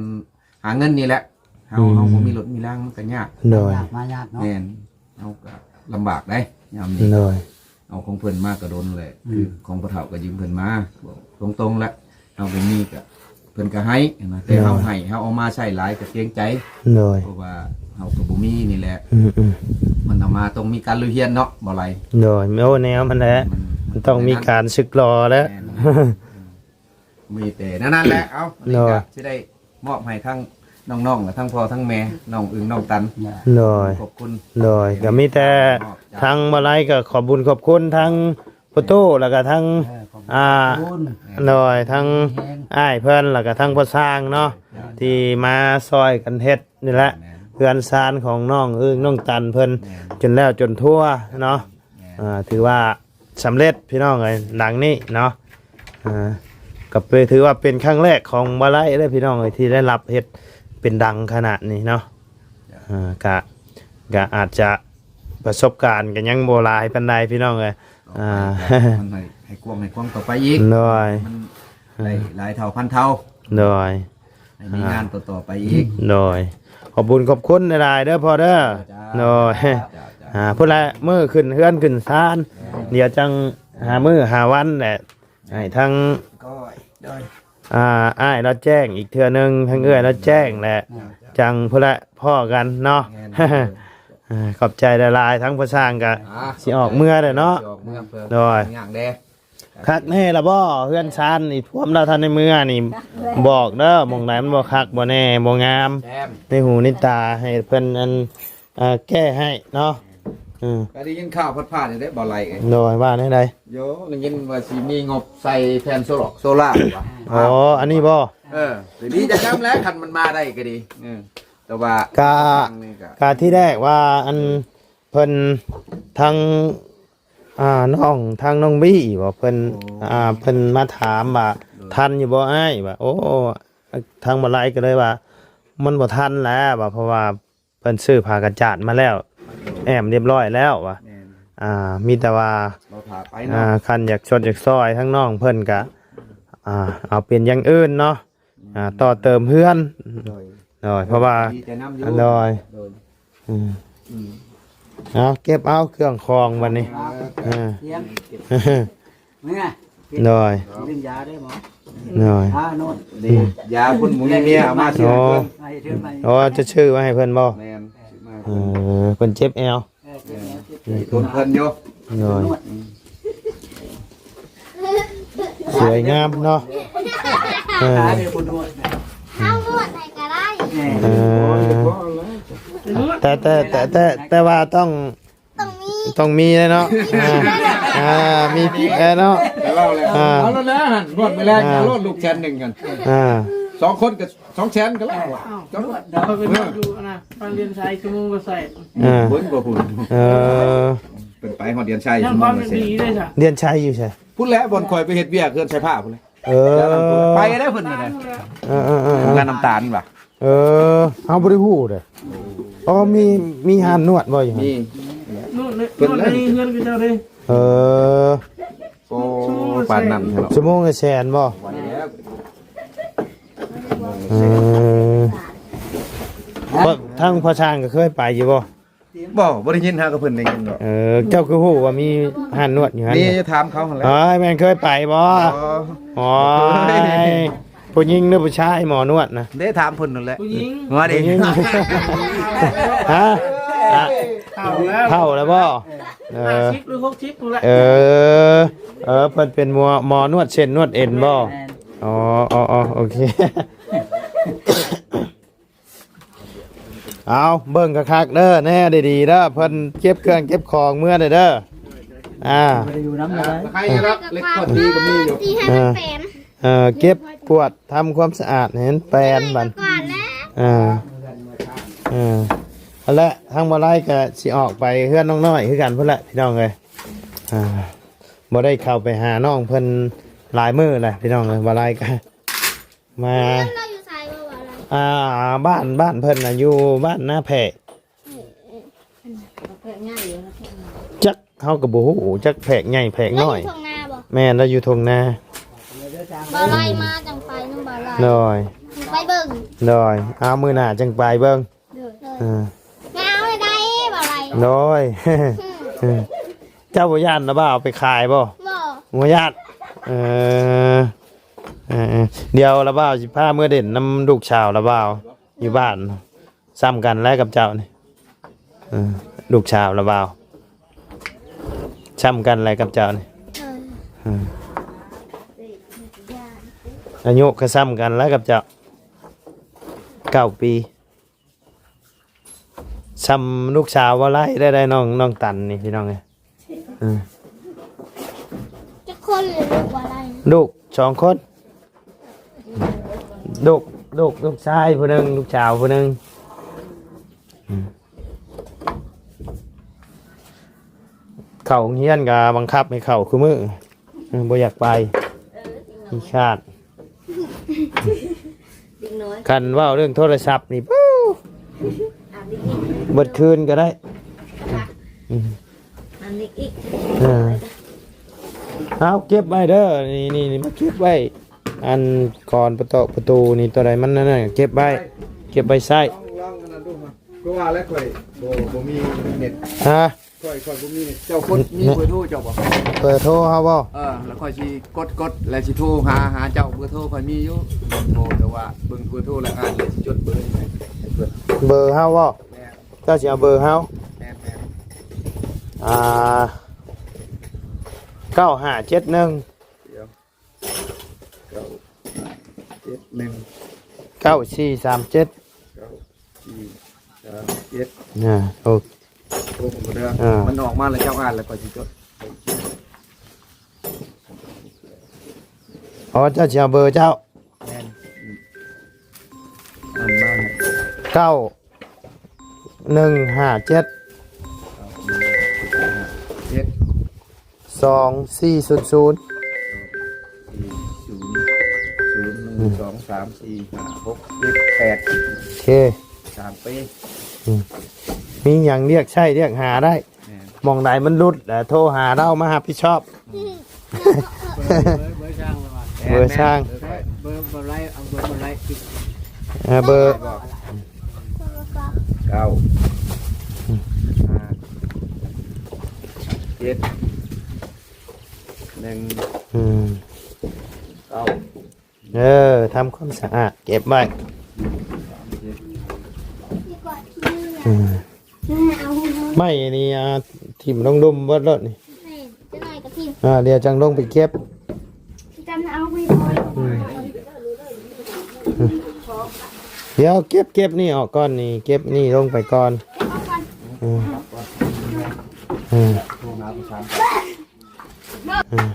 ຫາເງິນນີ້ແຫຼະ ເຮົາ ອືມ ເຮົາບໍ່ມີລົດມີລາງ ມັນກໍຍາກ ໂດຍ ຍາກມາຍາກເນາະ ແມ່ນ ເຮົາກໍລຳບາກໄດ໋ຍາມນີ້ ໂດຍ ເອົາຂອງເພິ່ນມາກໍດົນແຫຼະ ອືມ ຄືຂອງພໍ່ເຖົ້າກໍຢືມເພິ່ນມາ ບອກຕົງໆແຫຼະ ເຮົາບໍ່ມີກໍເພິ່ນກໍໃຫ້ນະ ແຕ່ເຮົາໃຫ້ ເຮົາເອົາມາໃຊ້ຫຼາຍກໍເກງໃຈ ໂດຍ ເພາະວ່າເຮົາກໍບໍ່ມີນີ້ແຫຼະ ອືມໆ ມັນເອົາມາຕ້ອງມີການເລີຍຮຽນເນາະ ບໍ່ໄຫຼ ໂດຍ ໂອ້ ແນວມັນແຫຼະ ມັນ ມັນຕ້ອງມີການສຶກລໍແຫຼະ ແມ່ນ ມີແຕ່ນັ້ນ ນັ້ນແຫຼະ ເອົາ ອັນນີ້ກໍ ໂດຍ ຊິໄດ້ມອບໃຫ້ທັງນ້ອງໆ ແລະ ທັງພໍ່ທັງແມ່ ນ້ອງອຶ່ງ ນ້ອງຕັນ ໂດຍ ຂອບຄຸນ ໂດຍ ກໍມີແຕ່ ມອບຈາກ ທາງບໍ່ໄຫຼກໍຂອບບຸນຂອບຄຸນທາງພໍ່ຕູ້ ແລ້ວກໍທັງ ເອີ ຂອບຄຸນ ອ່າ ໂດຍ ທັງ ມີແຮງ ອ້າຍເພິ່ນ ແລ້ວກໍທັງພໍ່ຊ່າງເນາະ ໂດຍ ທີ່ມາຊ່ອຍກັນເຮັດນີ້ແຫຼະ ແມ່ນ ເຮືອນຊານຂອງນ້ອງອຶ່ງ ນ້ອງຕັນເພິ່ນ ແມ່ນ ຈົນແລ້ວຈົນທົ່ວເນາະ ແມ່ນ ອ່າ ຖືວ່າ ສຳເລັດພີ່ນ້ອງເອີຍ ຫຼັງນີ້ເນາະ ອ່າ ກໍເປັນ ຖືວ່າເປັນຄັ້ງແລກຂອງບ່າວໄລ້ເດີພີ່ນ້ອງເອີຍ ທີ່ໄດ້ຮັບເຮັດເປັນຫຼັງຂະໜາດນີ້ເນາະ ອ່າ ກະ ກະອາດຈະປະສົບການກໍຍັງບໍ່ຫຼາຍປານໃດພີ່ນ້ອງເອີຍ ຕໍ່ໄປ ອ່າ ກໍມັນໃຫ້ ໃຫ້ກວ້າງ ໃຫ້ກວ້າງຕໍ່ໄປອີກ ໂດຍ ມັນໄດ້ຫຼາຍເທົ່າພັນເທົ່າ ໂດຍ ໃຫ້ມີງານຕໍ່ໆໄປອີກ ໂດຍ ຂອບບຸນຂອບຄຸນຫຼາຍໆເດີພໍ່ເດີ ເຈົ້າ ໂດຍ ເຈົ້າ ເຈົ້າ ອ່າ ພຸ້ນແຫຼະ ມື້ຂຶ້ນເຮືອນຂຶ້ນຊານ ເອີ ດຽວຈັ່ງຫາມື້ຫາວັນແຫຼະ ໃຫ້ທັງ ໂດຍ ອ່າ ອ້າຍລາວແຈ້ງອີກເທື່ອໜຶ່ງ ທັງເອື້ອຍລາວແຈ້ງແຫຼະ ອ່າ ຈັ່ງພຸ້ນແຫຼະພໍ້ກັນເນາະ ແມ່ນ ເອີ ຂອບໃຈຫຼາຍໆ ທັງພໍ່ຊ່າງກະ ອ່າ ຊິອອກເມືອແຫຼະເນາະ ຊິອອກເມືອເພິ່ນ ໂດຍ ຍ່າງແດ່ ຄັກແນ່ລະບໍ່? ເຮືອນຊານນີ້ ພວມລາວທັນໃນເມືອນີ້ ບອກເດີ ໝ່ອງໃດມັນບໍ່ຄັກບໍ່ແນ່ບໍ່ງາມ ໃນຫູໃນຕາ ໃຫ້ເພິ່ນ ອັນ ເອີ ແກ້ໃຫ້ເນາະ ເອີ ກໍໄດ້ຍິນຂ່າວພັດຜ່ານຢູ່ເດ້ ບໍ່ໄຫຼເອີຍ ໂດຍ ວ່າແນວໃດ? ໂຍ ໄດ້ຍິນວ່າຊິມີງົບໃສ່ແຜ່ນໂຊລອກໂຊລາວ່າ ອໍ ອັນນີ້ບໍ່? ເອີ ດີຈັກຍາມແລ້ວ ຄັນມັນມາໄດ້ກໍດີ ເອີ ແຕ່ວ່າ ກະ ກະທີ່ແລກວ່າ ອັນ ເພິ່ນ ທາງ ອ່າ ນ້ອງ ທາງນ້ອງບີບໍ່ ເພິ່ນ ໂອ້ ອ່າ ເພິ່ນມາຖາມວ່າ ໂດຍ ທັນຢູ່ບໍ່ອ້າຍ ວ່າ ໂອ້ ທາງບໍ່ໄຫຼກໍເລີຍວ່າ ມັນບໍ່ທັນແລ້ວວ່າ ເພາະວ່າ ເພິ່ນຊື້ຜ້າກັນຈາດມາແລ້ວ ແອ້ມຮຽບຮ້ອຍແລ້ວວ່າ ແມ່ນ ອ່າ ມີແຕ່ວ່າ ລໍຖ້າໄປເນາະ ອ່າ ຄັນຢາກຊົດຢາກຊ່ອຍທາງນ້ອງເພິ່ນກະ ອ່າ ເອົາເປັນຢ່າງອື່ນເນາະ ອ່າ ຕໍ່ເຕີມເຮືອນ ໂດຍ ໂດຍ ເພາະວ່າ ດີໃຈນຳຢູ່ ໂດຍ ໂດຍ ອືມ ອືມ ເອົາ ເກັບເອົາເຄື່ອງຂອງບັດນີ້ ເອີ ເອີ ຕຽມ ເກັບ ເມືອ ໂດຍ ເປັນຢາໄດ້ບໍ່? ໂດຍ ອ່າ ໂນດ ນີ້ ຢາຄຸນໝູມີເມຍເອົາມາຊື້ໃຫ້ເພິ່ນ ໂອ້ ເອົາຈະຊື້ໄວ້ໃຫ້ເພິ່ນບໍ່? ແມ່ນ ຊື້ມາໃຫ້ ເອີ ເພິ່ນ ເພິ່ນເຈັບແອວ ເອີ ເຈັບແອວ ເຈັບ ເອີ ທົນເພິ່ນຢູ່ ໂດຍ ນວດ ອືມ ສວຍງາມເນາະ ເອີ ເຮົານວດໃຫ້ກໍໄດ້ ເອີ ແຕ່ ແຕ່ ແຕ່ ແຕ່ ແຕ່ວ່າຕ້ອງ ຕ້ອງມີ ຕ້ອງມີແລ້ວເນາະ ອ່າ ອ່າ ມີພິກແລ້ວເນາະ ໄປເວົ້າແລ້ວ ອ່າ ເອົາໂລດແລ້ວຫັ້ນ ນວດມື້ແລງ ອ່າ ເອົາໂລດລູກແສນໜຶ່ງຫັ້ນ ອ່າ ສອງຄົນກໍສອງແສນກໍແລ້ວ ເອົາ ເຈົ້າ ນວດເນາະ ເອີ ເພິ່ນຢູ່ອັນນ່າ ບ້ານລຽນໄຊ ຊົ່ວໂມງລະແສນ ອ່າ ເບິ່ງບໍ່ພຸ້ນ ເອີ ເພິ່ນໄປຮອດລຽນໄຊ ຍັງ ຊົ່ວໂມງລະແສນ ດີເດ້ຊະ ລຽນໄຊຢູ່ໃສ? ພຸ້ນແຫຼະ ບ່ອນຂ້ອຍໄປເຮັດວຽກເຮືອນໄຊພ້າພຸ້ນແຫຼະ ເອີ ໄປໄດ້ເພິ່ນນະ ເອີ ເອີ ເອີ ເອີ ງານນ້ຳຕານວ່າ ເອີ ເຮົາບໍ່ໄດ້ຮູ້ເດ້ ອໍ ມີ ມີຮ້ານນວດບໍ່ຢູ່ຫັ້ນ? ມີ ນວດໃນ ເພິ່ນ ນວດໃນເຮືອນຂະເຈົ້າເດ້ ເອີ ໂອ້ ປານນັ້ນແທ້ເນາະ ຊົ່ວໂມງລະແສນບໍ່? ເອີ ທາງພໍ່ຊ່າງກໍເຄີຍໄປຢູ່ບໍ່? ບໍ່ ບໍ່ໄດ້ຍິນ ຫາກັບເພິ່ນໄດ້ຍິນດອກ ເອີ ເຈົ້າຄືຮູ້ວ່າມີຮ້ານນວດຢູ່ຫັ້ນ? ມີ ຖາມເຂົາຫັ້ນແຫຼະ ເອີ ແມ່ນເຄີຍໄປບໍ່? ອໍ ໂອ້ຍ ຜູ້ຍິງຫຼືຜູ້ຊາຍໝໍນວດນະ? ເດ້ ຖາມເພິ່ນນັ້ນແຫຼະ ຜູ້ຍິງ ວ່າເດ້ ຜູ້ຍິງ ຮະ ເຖົ້າແລ້ວ ເຖົ້າແລ້ວບໍ່? ເອີ ຫ້າສິບຫຼືຫົກສິບພຸ້ນແຫຼະ ເອີ ເອີ ເພິ່ນເປັນໝໍ ໝໍນວດເສັ້ນນວດເອັນບໍ່? ແມ່ນ ອໍ ອໍ ອໍ ໂອເຄ ເອົາ ເບິ່ງຄັກໆເດີ ແນ່ດີໆເດີ ເພິ່ນເກັບເຄື່ອງເກັບຂອງເມືອເດີ ອ່າ ບໍ່ໄດ້ຢູ່ນຳເລີຍ ໃຄຢູ່ດອກ ເລັກຄອດດີກໍມີຢູ່ ທີ່ໃຫ້ມັນແປນ ເອີ ເກັບກວາດທຳຄວາມສະອາດໃຫ້ມັນແປນບັດ ເອີ ເອີ ຫັ້ນແຫຼະ ທາງບໍ່ໄລກໍຊິອອກໄປເຮືອນນ້ອງນ້ອຍຄືກັນພຸ້ນແຫຼະ ພີ່ນ້ອງເອີຍ ອ່າ ບໍ່ໄດ້ເຂົ້າໄປຫານ້ອງເພິ່ນຫຼາຍມື້ແຫຼະ ພີ່ນ້ອງເອີຍ ບໍ່ໄລກໍ ມາ ເຮືອນລາວຢູ່ໃສບໍ່ວ່າລະ? ອ່າ ບ້ານ ບ້ານເພິ່ນນະຢູ່ບ້ານນາແພກ ແພກໃຫຍ່ຢູ່ນະ ແພກໃຫຍ່ ຈັກ ເຮົາກໍບໍ່ຮູ້ ຈັກແພກໃຫຍ່ແພກນ້ອຍ ລາວຢູ່ທົ່ງນາບໍ່? ແມ່ນ ລາວຢູ່ທົ່ງນາ ບ່າວໄລ່ມາຈັ່ງໄປນຳບ່າວໄລ່ ໂດຍ ຈັ່ງໄປເບິ່ງ ໂດຍ ເອົາ ມື້ໜ້າຈັ່ງໄປເບິ່ງ ໂດຍ ເອີ ແມ່ເອົາໄດ້ບໍ່ໄດ້ ໂດຍ ເຈົ້າບໍ່ຢ້ານລະບ່າວໄປຂາຍບໍ່? ບໍ່ ບໍ່ຢ້ານ ເອີ ເອີ ເອີ ດຽວລະບ່າວຊິພາເມືອເດັ່ນນຳລູກສາວລະບ່າວຢູ່ບ້ານ ສ່ຳກັນແຫຼະກັບເຈົ້ານີ້ ເອີ ລູກສາວລະບ່າວ ສ່ຳກັນແຫຼະກັບເຈົ້ານີ້ ເອີ ເອີ ອາຍຸກໍສ່ຳກັນແຫຼະກັບເຈົ້າ ເກົ້າປີ ສ່ຳລູກສາວບໍ່ໄລ່ໄດ້ ໄດ້ນ້ອງ ນ້ອງຕັນນີ້ພີ່ນ້ອງເອີຍ ເອີ ຈັກຄົນເລີຍລູກບໍ່ໄລ່ ລູກສອງຄົນ ລູກ ລູກ ລູກຊາຍຜູ້ໜຶ່ງ ລູກສາວຜູ້ໜຶ່ງ ເຂົ້າໂຮງຮຽນກໍບັງຄັບໃຫ້ເຂົ້າຄູ່ມື້ ເອີ ບໍ່ຢາກໄປ ຂີ້ຄາດ ເດັກນ້ອຍ ຄັນເວົ້າເລື່ອງໂທລະສັບນີ້ ປູ້ ເບິດຄືນກໍໄດ້ ເອີ ອັນນີ້ອີກ ເອີ ເອົາເກັບໄວ້ເດີ ນີ້ໆ ນີ້ມາເກັບໄວ້ ອັນກອນປະຕອກປະຕູນີ້ ໂຕໃດມັນນັ້ນນະ ເກັບໄວ້ ເກັບໄວ້ໃຊ້ ລອງ ລອງອັນນັ້ນດູ ຄືວ່າແລ້ວຂ້ອຍບໍ່ ບໍ່ມີເນັດ ຮະ? ຂ້ອຍ ຂ້ອຍບໍ່ມີເນັດ ເຈົ້າຄົນມີເບີໂທເຈົ້າບໍ່? ເບີໂທເຮົາບໍ່? ເອີ ແລ້ວຂ້ອຍຊິກົດ ກົດ ແລ້ວຊິໂທຫາ ຫາເຈົ້າ ເບີໂທຂ້ອຍມີຢູ່ ໂທ ແຕ່ວ່າເບິ່ງເບີໂທແລ້ວອ່ານ ແລ້ວຊິຈົດເບີໃຫ້ເພິ່ນ ເບີເຮົາບໍ່? ແມ່ນ ເຈົ້າຊິເອົາເບີເຮົາ? ແມ່ນໆ ອ່າ ເກົ້າຫ້າເຈັດໜຶ່ງ ດຽວ ເກົ້າຫ້າເຈັດໜຶ່ງ ເກົ້າສີ່ສາມເຈັດ ເກົ້າສີ່ສາມເຈັດ ອ່າ ໂອເຄ ໂອ້ ເດີ ອ່າ ມັນອອກມາແລ້ວເຈົ້າອ່ານແລ້ວຂ້ອຍຊິຈົດ ອໍ ເຈົ້າຊິເອົາເບີເຈົ້າ? ແມ່ນ ອືມ ອ່ານມາ ເກົ້າໜຶ່ງຫ້າເຈັດ ເກົ້າໜຶ່ງຫ້າເຈັດ ສອງສີ່ສູນສູນ ສອງສີ່ສູນສູນ ໜຶ່ງ ອືມ ສອງ ສາມ ສີ່ ຫ້າ ຫົກ ເຈັດ ແປດ ໂອເຄ ສາມປີ ອືມ ມີຫຍັງລຽກໃຊ້ລຽກຫາໄດ້ ແມ່ນ ໝ່ອງໃດມັນຫຼຸດ ແລ້ວໂທຫາລາວມາຮັບຜິດຊອບ ອືມ ເບີ ເບີຊ່າງ ເບີຊ່າງ ເບີ ເບີບໍ່ໄດ້ ເອົາເບີບໍ່ໄດ້ ເອີ ເບີ ເກົ້າ ຫ້າ ເຈັດ ໜຶ່ງ ອືມ ເກົ້າ ເອີ ທຳຄວາມສະອາດເກັບໄວ້ ອືມ ໄມ້ອັນນີ້ ອ່າ ຖິ້ມລົງດຸ່ມເບິດໂລດນີ້ ແມ່ນ ຈັກໜ້ອຍກໍຖິ້ມ ອ່າ ດຽວຈັ່ງລົງໄປເກັບ ອືມ ດຽວເກັບ ເກັບນີ້ອອກກ່ອນນີ້ ເກັບນີ້ລົງໄປກ່ອນ ເກັບອອກກ່ອນ ອືມ ອືມ ອືມ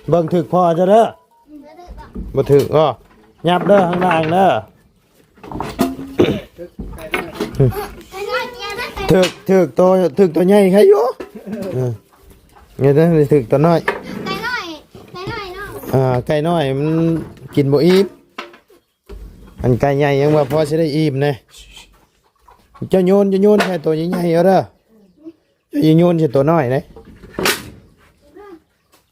ເບິ່ງຖືກພໍ່ເຈົ້າເດີ ບໍ່ຖືກບໍ່ ຫຍັບເດີ ຂ້າງລ່າງເດີ ຖືກ ຖືກໂຕ ຖືກໂຕໃຫຍ່ໃຄຢູ່ ເອີ ຍັງໄດ້ຖືກໂຕນ້ອຍ ໄກ່ນ້ອຍ ໄກ່ນ້ອຍເນາະ ອ່າ ໄກ່ນ້ອຍມັນກິນບໍ່ອີ່ມ ອັນໄກ່ໃຫຍ່ຍັງວ່າພໍຊິໄດ້ອີ່ມແດ່ ເຈົ້າໂຍນ ເຈົ້າໂຍນໃສ່ໂຕໃຫຍ່ໆ ເອົາເດີ ເຈົ້າຢ່າໂຍນໃສ່ຕົວນ້ອຍເດ້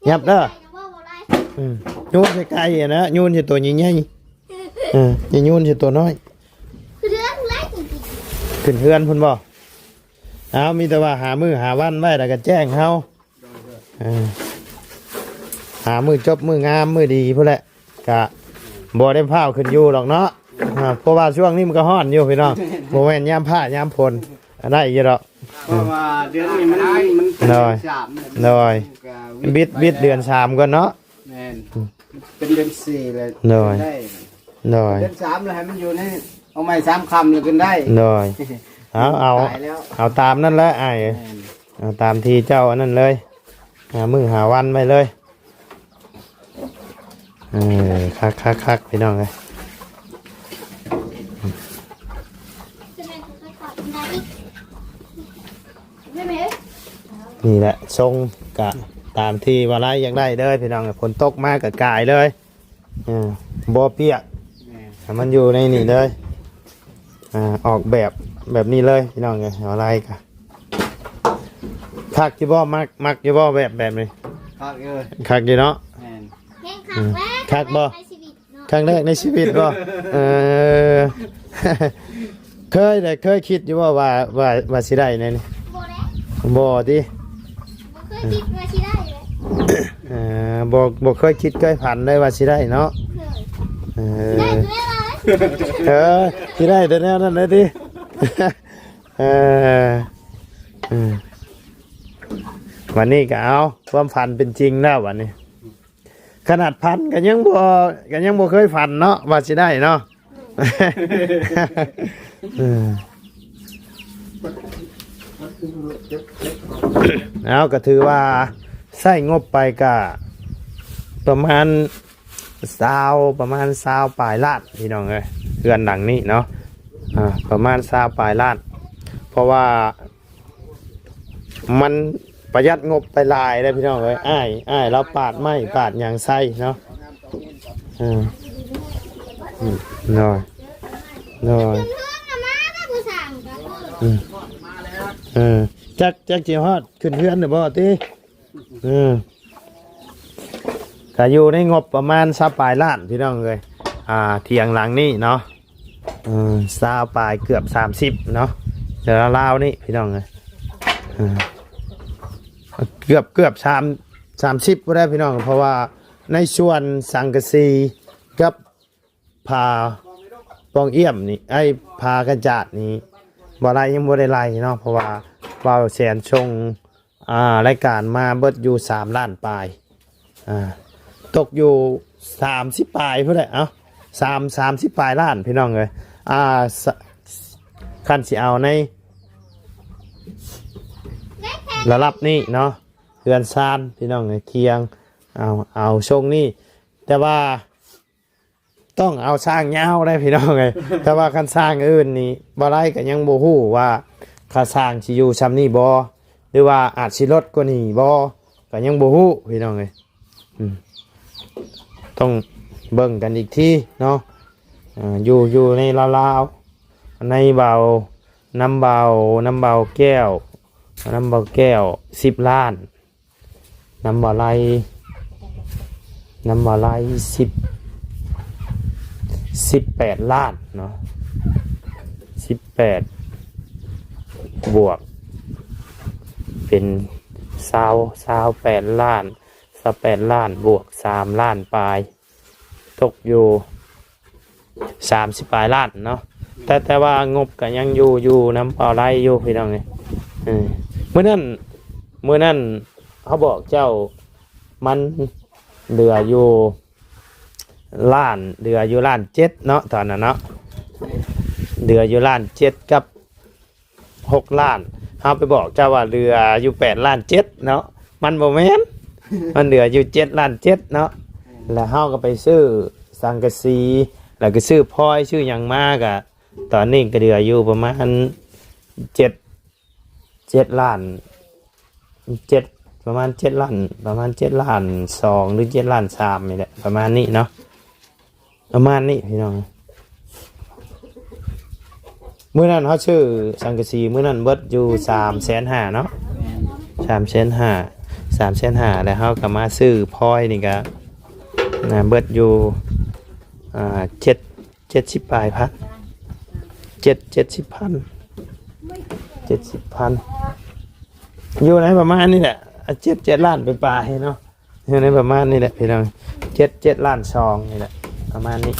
ຫຍັບເດີ ອືມ ໂຍນໃສ່ໄກ່ຫັ້ນນະ ໂຍນໃສ່ຕົວໃຫຍ່ໆ ເອີ ຢ່າໂຍນໃສ່ຕົວນ້ອຍ ຂຶ້ນເຮືອນພຸ້ນແຫຼະ ຂຶ້ນເຮືອນພຸ້ນບໍ່? ເອົາ ມີແຕ່ວ່າຫາມື້ຫາວັນໄວ້ ແລ້ວກໍແຈ້ງເຮົາ ເອີ ຫາມື້ຈົບມື້ງາມມື້ດີພຸ້ນແຫຼະ ກະບໍ່ໄດ້ຟ້າວຂຶ້ນຢູ່ດອກເນາະ ອ່າ ເພາະວ່າຊ່ວງນີ້ມັນກໍຮ້ອນຢູ່ພີ່ນ້ອງ ບໍ່ແມ່ນຍາມຟ້າຍາມຝົນ ໄດ້ຢູ່ດອກ ເພາະວ່າເດືອນນີ້ມັນ ມັນເປັນເດືອນສາມ ໂດຍ ມັນກໍວິດ ວິດ ວິດເດືອນສາມກ່ອນເນາະ ແມ່ນ ອືມ ເປັນເດືອນສີ່ແລ້ວ ໂດຍ ໄດ້ ໂດຍ ເດືອນສາມແລ້ວໃຫ້ມັນຢູ່ໃນ ເອົາໃໝ່ສາມຄ່ຳແລ້ວຂຶ້ນໄດ້ ໂດຍ ເອົາ ເອົາ ຕາຍແລ້ວ ເອົາຕາມນັ້ນແຫຼະອ້າຍ ແມ່ນ ເອົາຕາມທີ່ເຈົ້າອັນນັ້ນເລີຍ ຫາມື້ຫາວັນໄວ້ເລີຍ ເອີ ຄັກໆໆ ພີ່ນ້ອງເອີຍ ນີ້ແຫຼະ ຊົງກະຕາມທີ່ວ່າລາຍຢາກໄດ້ເລີຍ ພີ່ນ້ອງເອີຍ ຝົນຕົກມາກະກາຍເລີຍ ເອີ ບໍ່ປຽກ ແມ່ນ ໃຫ້ມັນຢູ່ໃນນີ້ເລີຍ ອ່າ ອອກແບບ ແບບນີ້ເລີຍ ພີ່ນ້ອງເອີຍ ວ່າລາຍກະ ຄັກຢູ່ບໍ່? ມັກ ມັກຢູ່ບໍ່ແບບ ແບບນີ້? ຄັກຢູ່ ຄັກຢູ່ເນາະ ແມ່ນ ແຮງຄັກແລ້ວ ອືມ ຄັກບໍ່? ໃນຊີວິດເນາະ ຄັ້ງແລກໃນຊີວິດບໍ່? ເອີ ເຄີຍໄດ້ ເຄີຍຄິດຢູ່ບໍ່ວ່າ ວ່າ ວ່າຊິໄດ້ແນວນີ້? ບໍ່ແລ້ວ ບໍ່ຕິ? ບໍ່ເຄີຍຄິດວ່າຊິໄດ້ເລີຍ ເອີ ບໍ່ ບໍ່ເຄີຍຄິດເຄີຍຝັນເລີຍວ່າຊິໄດ້ເນາະ ເຄີຍ ເອີ ຊິໄດ້ແຕ່ແນວນັ້ນເລີຍ ເອີ ຊິໄດ້ແຕ່ແນວນັ້ນເລີຍຕິ? ເອີ ເອີ ບັດນີ້ກໍເອົາ ຄວາມຝັນເປັນຈິງແລ້ວບັດນີ້ ຂະໜາດຝັນກໍຍັງບໍ່ ກໍຍັງບໍ່ເຄີຍຝັນເນາະ ວ່າຊິໄດ້ເນາະ ເອີ ເອົາ ກໍຖືວ່າໃຊ້ງົບໄປກະປະມານຊາວ ປະມານຊາວປາຍລ້ານ ພີ່ນ້ອງເອີຍ ເຮືອນຫຼັງນີ້ເນາະ ອ່າ ປະມານຊາວປາຍລ້ານ ເພາະວ່າ ມັນປະຢັດງົບໄປຫຼາຍເດ້ພີ່ນ້ອງເອີຍ ອ້າຍ ອ້າຍລາວປາດໄມ້ປາດຫຍັງໃສ່ເນາະ ເອີ ອືມ ໂດຍ ໂດຍ ອືມ ເອີ ຈັກ ຈັກຊິຮອດຂຶ້ນເຮືອນຫຼືບໍ່ຕິ? ເອີ ກໍຢູ່ໃນງົບປະມານຊາວປາຍລ້ານພີ່ນ້ອງເອີຍ. ອ່າ ຖຽງຫຼັງນີ້ເນາະ ເອີ ຊາວປາຍເກືອບສາມສິບເນາະ ແຕ່ລາວໆນີ້ພີ່ນ້ອງເອີຍ ເອີ ເກືອບ ເກືອບສາມ ສາມສິບພຸ້ນແຫຼະພີ່ນ້ອງ ເພາະວ່າໃນສ່ວນສັງກະສີກັບ ຜ້າປ່ອງອ້ຽມນີ້ ໄອ້ ຜ້າກັນຈາດນີ້ ບໍ່ໄລ່ ຍັງບໍ່ໄດ້ໄລ່ເນາະ ເພາະວ່າບ່າວແສນສົ່ງ ອ່າ ລາຍການມາເບິດຢູ່ສາມລ້ານປາຍ ອ່າ ຕົກຢູ່ສາມສິບປາຍພຸ້ນແຫຼະ ເອົ້າ ສາມ ສາມສິບປາຍລ້ານພີ່ນ້ອງເອີຍ. ອ່າ ສ- ຄັນຊິເອົາໃນລະດັບນີ້ເນາະ ເຮືອນຊານພີ່ນ້ອງເອີຍ ຄຽງ ເອົາ ເອົາຊົງນີ້ ແຕ່ວ່າ ຕ້ອງເອົາສ້າງຍາວເດ້ພີ່ນ້ອງເອີຍ ແຕ່ວ່າຄັນສ້າງອື່ນນີ້ບໍ່ໄດ້ ກໍຍັງບໍ່ຮູ້ວ່າຄ່າສ້າງຊິຢູ່ຊ່ຳນີ້ບໍ່ ຫຼືວ່າອາດຊິລົດກວ່ານີ້ບໍ່ ກໍຍັງບໍ່ຮູ້ພີ່ນ້ອງເອີຍ. ອືມ ຕ້ອງເບິ່ງກັນອີກທີເນາະ ເອີ ຢູ່ ຢູ່ໃນລາວໆ ໃນເບົາ ນຳເບົາ ນຳເບົາແກ້ວ ນຳເບົາແກ້ວສິບລ້ານ ນຳບໍ່ໄລ່ ນຳບໍ່ໄລ່ສິບ ສິບແປດລ້ານເນາະ ສິບແປດບວກ ເປັນຊາວ ຊາວແປດລ້ານ ຊາວແປດລ້ານບວກສາມລ້ານປາຍ ຕົກຢູ່ ສາມສິບປາຍລ້ານເນາະ ແຕ່ ແຕ່ວ່າງົບກໍຍັງຢູ່ ຢູ່ນຳເບົາໄລ່ຢູ່ພີ່ນ້ອງເອີຍ. ເອີ ມື້ນັ້ນ ມື້ນັ້ນເຮົາບອກເຈົ້າ ມັນເຫຼືອຢູ່ລ້ານ ເຫຼືອຢູ່ລ້ານເຈັດເນາະ ຕອນນັ້ນເນາະ ເຫຼືອຢູ່ລ້ານເຈັດກັບ ຫົກລ້ານ ເຮົາໄປບອກເຈົ້າວ່າເຫຼືອຢູ່ແປດລ້ານເຈັດເນາະ ມັນບໍ່ແມ່ນ ມັນເຫຼືອຢູ່ເຈັດລ້ານເຈັດເນາະ ແລ້ວເຮົາກໍໄປຊື້ສັງກະສີ ແລ້ວກໍຊື້ພອຍ ຊື້ຫຍັງມາ ກໍຕອນນີ້ກໍເຫຼືອຢູ່ປະມານເຈັດ ເຈັດລ້ານເຈັດ ປະມານເຈັດລ້ານ ປະມານເຈັດລ້ານສອງ ຫຼື ເຈັດລ້ານສາມນີ້ແຫຼະ ປະມານນີ້ເນາະ. ປະມານນີ້ພີ່ນ້ອງ ມື້ນັ້ນເຮົາຊື້ສັງກະສີ ມື້ນັ້ນເບິດຢູ່ສາມແສນຫ້າເນາະ ສາມແສນຫ້າ ສາມແສນຫ້າ ແລ້ວເຮົາກໍມາຊື້ພອຍນີ້ກໍ ນະ ເບິດຢູ່ ອ່າ ເຈັດ ເຈັດສິບປາຍພັນ ເຈັດ ເຈັດສິບພັນ ເຈັດສິບພັນ ຢູ່ໃນປະມານນີ້ແຫຼະ ເຈັດ ເຈັດລ້ານປາຍໆເນາະ. ຢູ່ໃນປະມານນີ້ແຫຼະພີ່ນ້ອງ ເຈັດ ເຈັດລ້ານສອງນີ້ແຫຼະ ປະມານນີ້.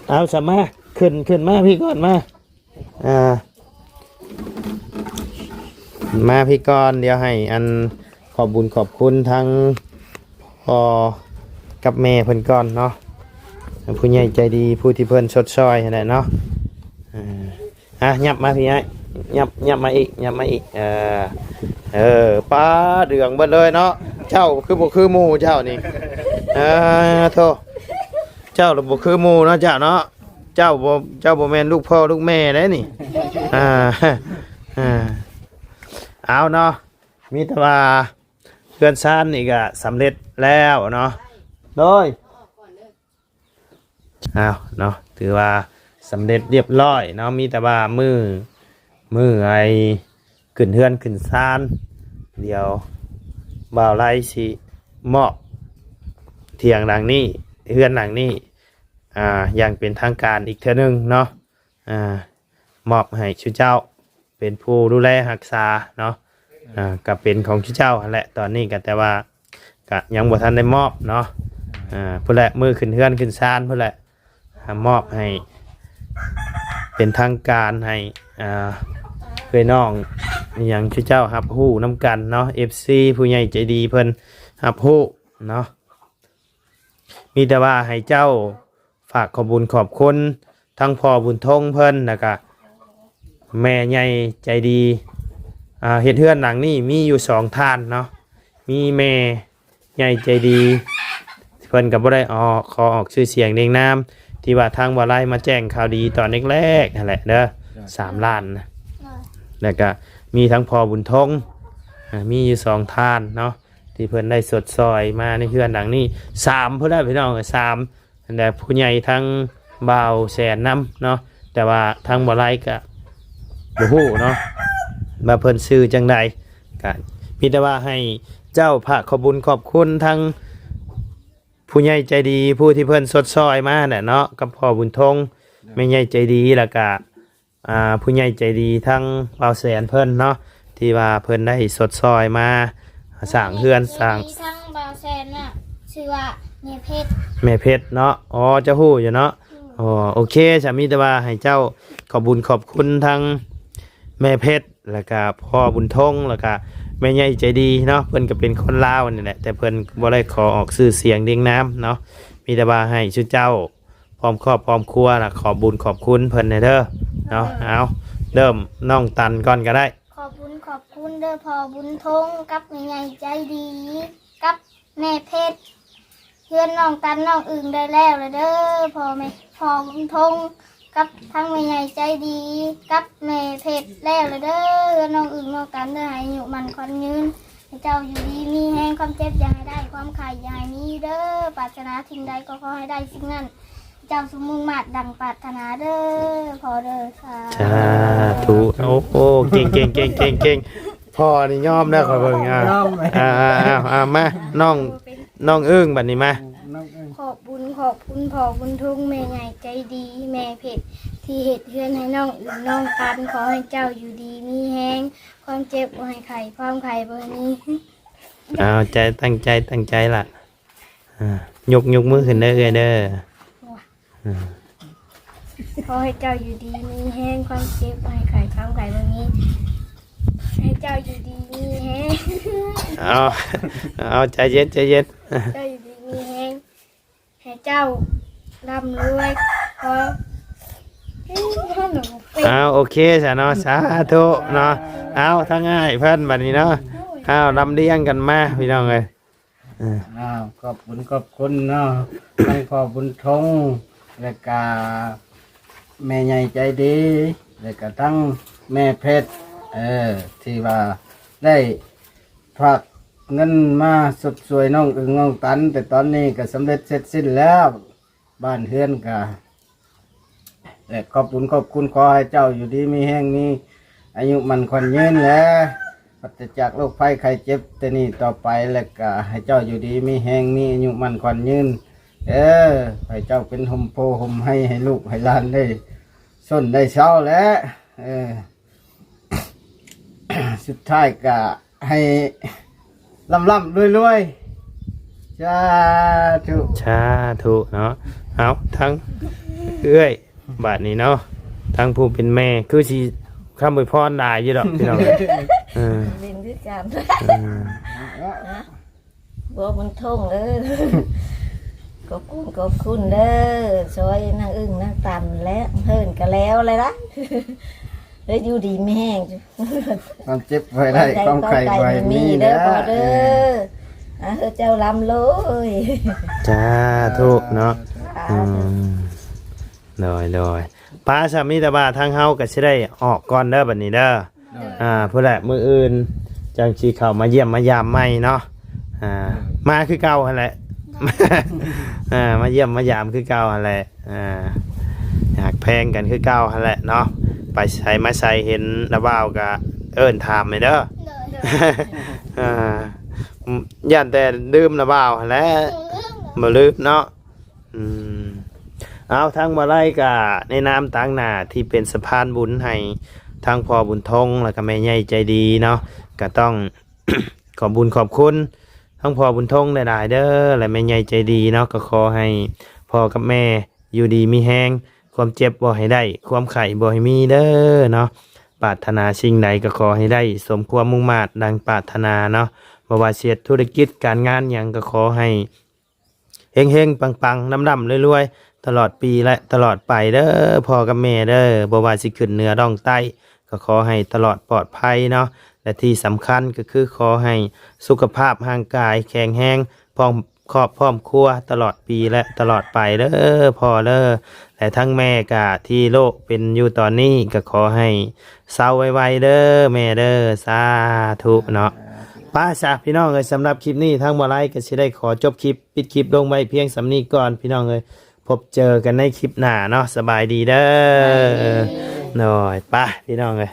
ເອົາຊະ ມາ ຂຶ້ນ ຂຶ້ນມາພີ້ກ່ອນ ມາ ອ່າ ມາພີ້ກ່ອນ ດຽວໃຫ້ອັນ ຂອບບຸນຂອບຄຸນທັງພໍ່ກັບແມ່ເພິ່ນກ່ອນເນາະ ຜູ້ໃຫຍ່ໃຈດີ ຜູ້ທີ່ເພິ່ນຊົດຊ່ອຍຫັ້ນແຫຼະເນາະ ອ່າ. ອ່ະ ຫຍັບມາພີ້ອ້າຍ ຫຍັບ ຫຍັບມາອີກ ຫຍັບມາອີກ ເອີ ເອີ ປ້າ ເຫຼືອງເບິດເລີຍເນາະ. ເຈົ້າຄືບໍ່ຄືໝູ່ເຈົ້ານີ້ ເອີ ໂທ້ ເຈົ້າລະບໍ່ຄືໝູ່ເນາະ ເຈົ້າເນາະ. ເຈົ້າບໍ່ ເຈົ້າບໍ່ແມ່ນລູກພໍ່ລູກແມ່ໄດ໋ນີ້ ອ່າ ອ່າ ເອົາເນາະ ມີແຕ່ວ່າເຮືອນຊານນີ້ກະສຳເລັດແລ້ວເນາະ ໂດຍ ອ້າວເນາະ ຖືວ່າສຳເລັດລຽບລ້ອຍເນາະ ມີແຕ່ວ່າມື້ ມື້ໄອ້ຂຶ້ນເຮືອນຂຶ້ນຊານ ດຽວບ່າວໄລຊິມອບຖຽງຫຼັງນີ້ ເຮືອນຫຼັງນີ້ ອ່າ ຢ່າງເປັນທາງການອີກເທື່ອໜຶ່ງເນາະ ອ່າ ມອບໃຫ້ຊຸເຈົ້າ ເປັນຜູ້ດູແລຮັກສາເນາະ ອ່າ ກໍເປັນຂອງຊຸເຈົ້າຫັ້ນແຫຼະ ຕອນນີ້ກໍ ແຕ່ວ່າກໍຍັງບໍ່ທັນໄດ້ມອບເນາະ ອ່າ ພຸ້ນແຫຼະ ມື້ຂຶ້ນເຮືອນຂຶ້ນຊານພຸ້ນແຫຼະ ອ່າ ມອບໃຫ້ເປັນທາງການ ໃຫ້ ອ່າ ເອື້ອຍນ້ອງອີ່ຫຍັງ ຊຸເຈົ້າຮັບຮູ້ນຳກັນເນາະ ເອັຟຊີ ຜູ້ໃຫຍ່ໃຈດີເພິ່ນຮັບຮູ້ເນາະ. ມີແຕ່ວ່າໃຫ້ເຈົ້າຝາກຂອບບຸນຂອບຄຸນທັງພໍ່ບຸນທົງເພິ່ນ ແລ້ວກະແມ່ໃຫຍ່ໃຈດີ ອ່າ ເຮັດເຮືອນຫຼັງນີ້ມີຢູ່ສອງທ່ານເນາະ ມີແມ່ໃຫຍ່ໃຈດີ ເພິ່ນກໍບໍ່ໄດ້ອອກ ຂໍອອກຊື່ສຽງລຽງນາມ ທີ່ວ່າທາງບ່າວໄລມາແຈ້ງຂ່າວດີຕອນແລກໆຫັ້ນແຫຼະເດີ ສາມລ້ານນະ ແລ້ວກະມີທັງພໍ່ບຸນທົງ ອ່າ ມີຢູ່ສອງທ່ານເນາະ ທີ່ເພິ່ນໄດ້ຊົດຊ່ອຍມາໃນເຮືອນຫຼັງນີ້ ສາມພຸ້ນແຫຼະພີ່ນ້ອງ ສາມ ແລະ ຜູ້ໃຫຍ່ທັງບ່າວແສນນຳເນາະ ແຕ່ວ່າທາງບ່າວໄລກະບໍ່ຮູ້ເນາະ ວ່າເພິ່ນຊື່ຈັ່ງໃດ ກະ ມີແຕ່ວ່າໃຫ້ເຈົ້າຝາກຂອບບຸນຂອບຄຸນທັງຜູ້ໃຫຍ່ໃຈດີ ຜູ້ທີ່ເພິ່ນຊົດຊ່ອຍມາແຫຼະເນາະ ກັບພໍ່ບຸນທົງ ແມ່ໃຫຍ່ໃຈດີ ແລ້ວກະ ອ່າ ຜູ້ໃຫຍ່ໃຈດີທາງບ່າວແສນເພິ່ນເນາະ ທີ່ວ່າເພິ່ນໄດ້ຊົດຊ່ອຍມາສ້າງເຮືອນສ້າງ ໃຫຍ່ໃຈດີທາງບ່າວແສນນະ ຊື່ວ່າແມ່ເພັດ ແມ່ເພັດເນາະ. ອໍ ເຈົ້າຮູ້ຢູ່ເນາະ. ອືມ ໂອເຄ ສາມີແຕ່ວ່າໃຫ້ເຈົ້າຂອບບຸນຂອບຄຸນທັງແມ່ເພັດ ແລ້ວກະພໍ່ບຸນທົງ ແລ້ວກະແມ່ໃຫຍ່ໃຈດີເນາະ. ເພິ່ນກະເປັນຄົນລາວນີ້ແຫຼະ ແຕ່ເພິ່ນບໍ່ໄດ້ຂໍອອກຊື່ສຽງລຽງນາມເນາະ. ມີແຕ່ວ່າໃຫ້ຊຸເຈົ້າ ພ້ອມຄອບພ້ອມຄົວນະ ຂອບບຸນຂອບຄຸນເພິ່ນແດ່ເດີເນາະ. ເອີ ເອົາ ເລີ່ມນ້ອງຕັນກ່ອນກະໄດ້. ຂອບບຸນຂອບຄຸນເດີພໍ່ບຸນທົງກັບແມ່ໃຫຍ່ໃຈດີ ກັບແມ່ເພັດ ເຮືອນນ້ອງຕັນນ້ອງອຶ່ງໄດ້ແລ້ວລະເດີພໍ່ແມ່ ພໍ່ບຸນທົງ ກັບທັງແມ່ໃຫຍ່ໃຈດີ ກັບແມ່ເພັດແລ້ວລະເດີ ເຮືອນນ້ອງອຶ່ງນ້ອງຕັນເດີ ໃຫ້ອາຍຸໝັ້ນຂວັນຍືນ ໃຫ້ເຈົ້າຢູ່ດີມີແຮງ ຄວາມເຈັບຢ່າໃຫ້ໄດ້ ຄວາມໄຂ້ຢ່າໃຫ້ມີເດີ ປາດຖະໜາສິ່ງໃດກໍຂໍໃຫ້ໄດ້ສິ່ງນັ້ນ ເຈົ້າສົມມຸ່ງມາດດັ່ງປາດຖະໜາເດີພໍ່ເດີ ສາ ສາທຸ. ໂອ້ໂຫ ເກັ່ງໆໆໆໆ ພໍ່ນີ້ຍອມແລ້ວ ຂ້ອຍເບິ່ງ ອ່າ ຍອມ ອ່າໆໆ ມາ ນ້ອງ ນ້ອງອຶ່ງ ບັດນີ້ມາ ນ້ອງອຶ່ງ. ຂອບບຸນຂອບຄຸນພໍ່ບຸນທຸງ ແມ່ໃຫຍ່ໃຈດີ ແມ່ເພັດ ທີ່ເຮັດເຮືອນໃຫ້ນ້ອງອຶ່ງນ້ອງຕັນ ຂໍໃຫ້ເຈົ້າຢູ່ດີມີແຮງ ຄວາມເຈັບບໍ່ໃຫ້ໄຂ້ ຄວາມໄຂ້ບໍ່ໃຫ້ມີ. ເອົາໃຈ ຕັ້ງໃຈ ຕັ້ງໃຈລະ ອ່າ ຍົກ ຍົກມືຂຶ້ນເດີເອື້ອຍເດີ. ອ່າ ຂໍໃຫ້ເຈົ້າຢູ່ດີມີແຮງ ຄວາມເຈັບບໍ່ໃຫ້ໄຂ້ ຄວາມໄຂ້ບໍ່ມີ ໃຫ້ເຈົ້າຢູ່ດີມີແຮງ. ເອົາ ເອົາ ໃຈເຢັນ ໃຈເຢັນ ເຈົ້າຢູ່ດີມີແຮງ ໃຫ້ເຈົ້າລ່ຳລວຍ ຂໍ ເອົາ ໂອເຄຊະເນາະ ສາທຸເນາະ. ເອົາ ທາງອ້າຍເພິ່ນບັດນີ້ເນາະ ເອົາ ລຳລຽງກັນມາ ພີ່ນ້ອງເອີຍ. ເອີ ອ້າວ ຂອບບຸນຂອບຄຸນເນາະ ທັງພໍ່ບຸນທົງ ແລະກະແມ່ໃຫຍ່ໃຈດີ ແລະກະທັງແມ່ເພັດ ເອີ ທີ່ວ່າໄດ້ຝາກເງິນມາຊົດຊ່ວຍນ້ອງອຶ່ງນ້ອງຕັນ ແຕ່ຕອນນີ້ກະສຳເລັດເສັດສິ້ນແລ້ວ ບ້ານເຮືອນກະ ແລະຂອບບຸນຂອບຄຸນ ຂໍໃຫ້ເຈົ້າຢູ່ດີມີແຮງ ມີອາຍຸໝັ້ນຂວັນຍືນ ແລະປາສຈາກໂລກໄພໄຂ້ເຈັບແຕ່ນີ້ຕໍ່ໄປ ແລະກະໃຫ້ເຈົ້າຢູ່ດີມີແຮງ ມີອາຍຸໝັ້ນຂວັນຍືນເດີ ໃຫ້ເຈົ້າເປັນຮົ່ມໂພຮົ່ມໄຮໃຫ້ລູກໃຫ້ຫຼານໄດ້ຊົນໄດ້ເຊົາແຫຼະ ເອີ. ສຸດທ້າຍກະໃຫ້ລ່ຳໆລວຍໆ ສາທຸ ສາທຸເນາະ. ເອົາ ທັງເອື້ອຍ ບາດນີ້ເນາະ ທັງຜູ້ເປັນແມ່ ຄືຊິຄຳອວຍພອນຫຼາຍຢູ່ດອກ ພີ່ນ້ອງເອີຍ. ເອີ ເປັນຄືກັນ ເອີ ພໍ່ບຸນທົງເອີຍ ຂອບຄຸນຂອບຄຸນເດີ ຊ່ອຍນາງອຶ່ງນາງຕັນແຫຼະ ເຮືອນກະແລ້ວແລ້ວລະ ເອີ ຢູ່ດີມີແຮງ ຄວາມເຈັບບໍ່ໃຫ້ໄດ້ ຄວາມໄຂ້ບໍ່ໃຫ້ມີເດີພໍ່ເດີ. ເອີ ອ່າ ເອີ ເຈົ້າລ່ຳລວຍ ສາທຸເນາະ. ສາທຸ ອືມ ໂດຍໆ ປ້າ ສາມີແຕ່ວ່າທາງເຮົາກະຊິໄດ້ອອກກ່ອນເດີ ບັດນີ້ເດີ. ອ່າ ພຸ້ນແຫຼະ ມື້ອື່ນຈັ່ງຊິເຂົ້າມາຢ້ຽມມາຢາມໃໝ່ເນາະ. ອ່າ ມາຄືເກົ່າຫັ້ນແຫຼະ ອ່າ ມາຢ້ຽມມາຢາມຄືເກົ່າຫັ້ນແຫຼະ. ອ່າ ຮັກແພງກັນຄືເກົ່າຫັ້ນແຫຼະເນາະ ໄປໃສມາໃສເຫັນລະບ່າວກະເອີ້ນຖາມແດ່ເດີ. ອ່າ ຢ້ານແຕ່ລືມລະບ່າວຫັ້ນແຫຼະ ບໍ່ລືມເນາະ. ອືມ ເອົາ ທາງບ່າວໄລກະໃນນາມຕາງໜ້າທີ່ເປັນສະພານບຸນໃຫ້ທັງພໍ່ບຸນທົງ ແລ້ວກະແມ່ໃຫຍ່ໃຈດີເນາະ ກະຕ້ອງຂອບບຸນຂອບຄຸນທັງພໍ່ບຸນທົງຫຼາຍໆເດີ ແລະແມ່ໃຫຍ່ໃຈດີເນາະ. ກະຂໍໃຫ້ພໍ່ກັບແມ່ຢູ່ດີມີແຮງ ຄວາມເຈັບບໍ່ໃຫ້ໄດ້ ຄວາມໄຂ້ບໍ່ໃຫ້ມີເດີເນາະ. ປາດຖະໜາສິ່ງໃດກະຂໍໃຫ້ໄດ້ສົມຄວາມມຸ່ງມາດດັ່ງປາດຖະໜາເນາະ. ບໍ່ວ່າຊິເຮັດທຸລະກິດການງານຫຍັງກະຂໍໃຫ້ ເຮັງໆ ປັງໆ ລ່ຳໆລວຍໆ ຕະຫຼອດປີ ແລະ ຕະຫຼອດໄປເດີ ພໍ່ກັບແມ່ເດີ. ບໍ່ວ່າຊິຂຶ້ນເໜືອລ່ອງໃຕ້ ກໍຂໍໃຫ້ຕະຫຼອດປອດໄພເນາະ ແລະ ທີ່ສຳຄັນກໍຄືຂໍໃຫ້ສຸຂະພາບຮ່າງກາຍແຂງແຮງ ພ້ອມຄອບພ້ອມຄົວຕະຫຼອດປີ ແລະ ຕະຫຼອດໄປເດີພໍ່ເດີ. ແລະ ທັງແມ່ກະທີ່ໂລກເປັນຢູ່ຕອນນີ້ ກໍຂໍໃຫ້ເຊົາໄວໆເດີແມ່ເດີ ສາທຸເນາະ. ໄປຊະ ພີ່ນ້ອງເອີຍ ສຳລັບຄລິບນີ້ ທາງບ່າວໄລກໍຊິໄດ້ຂໍຈົບຄລິບ ປິດຄລິບລົງໄວ້ພຽງສ່ຳນີ້ກ່ອນ ພີ່ນ້ອງເອີຍ. ພົບເຈີກັນໃນຄລິບໜ້າເນາະ. ສະບາຍດີເດີ. ສະບາຍດີ. ໂດຍ ໄປ ພີ່ນ້ອງເອີຍ.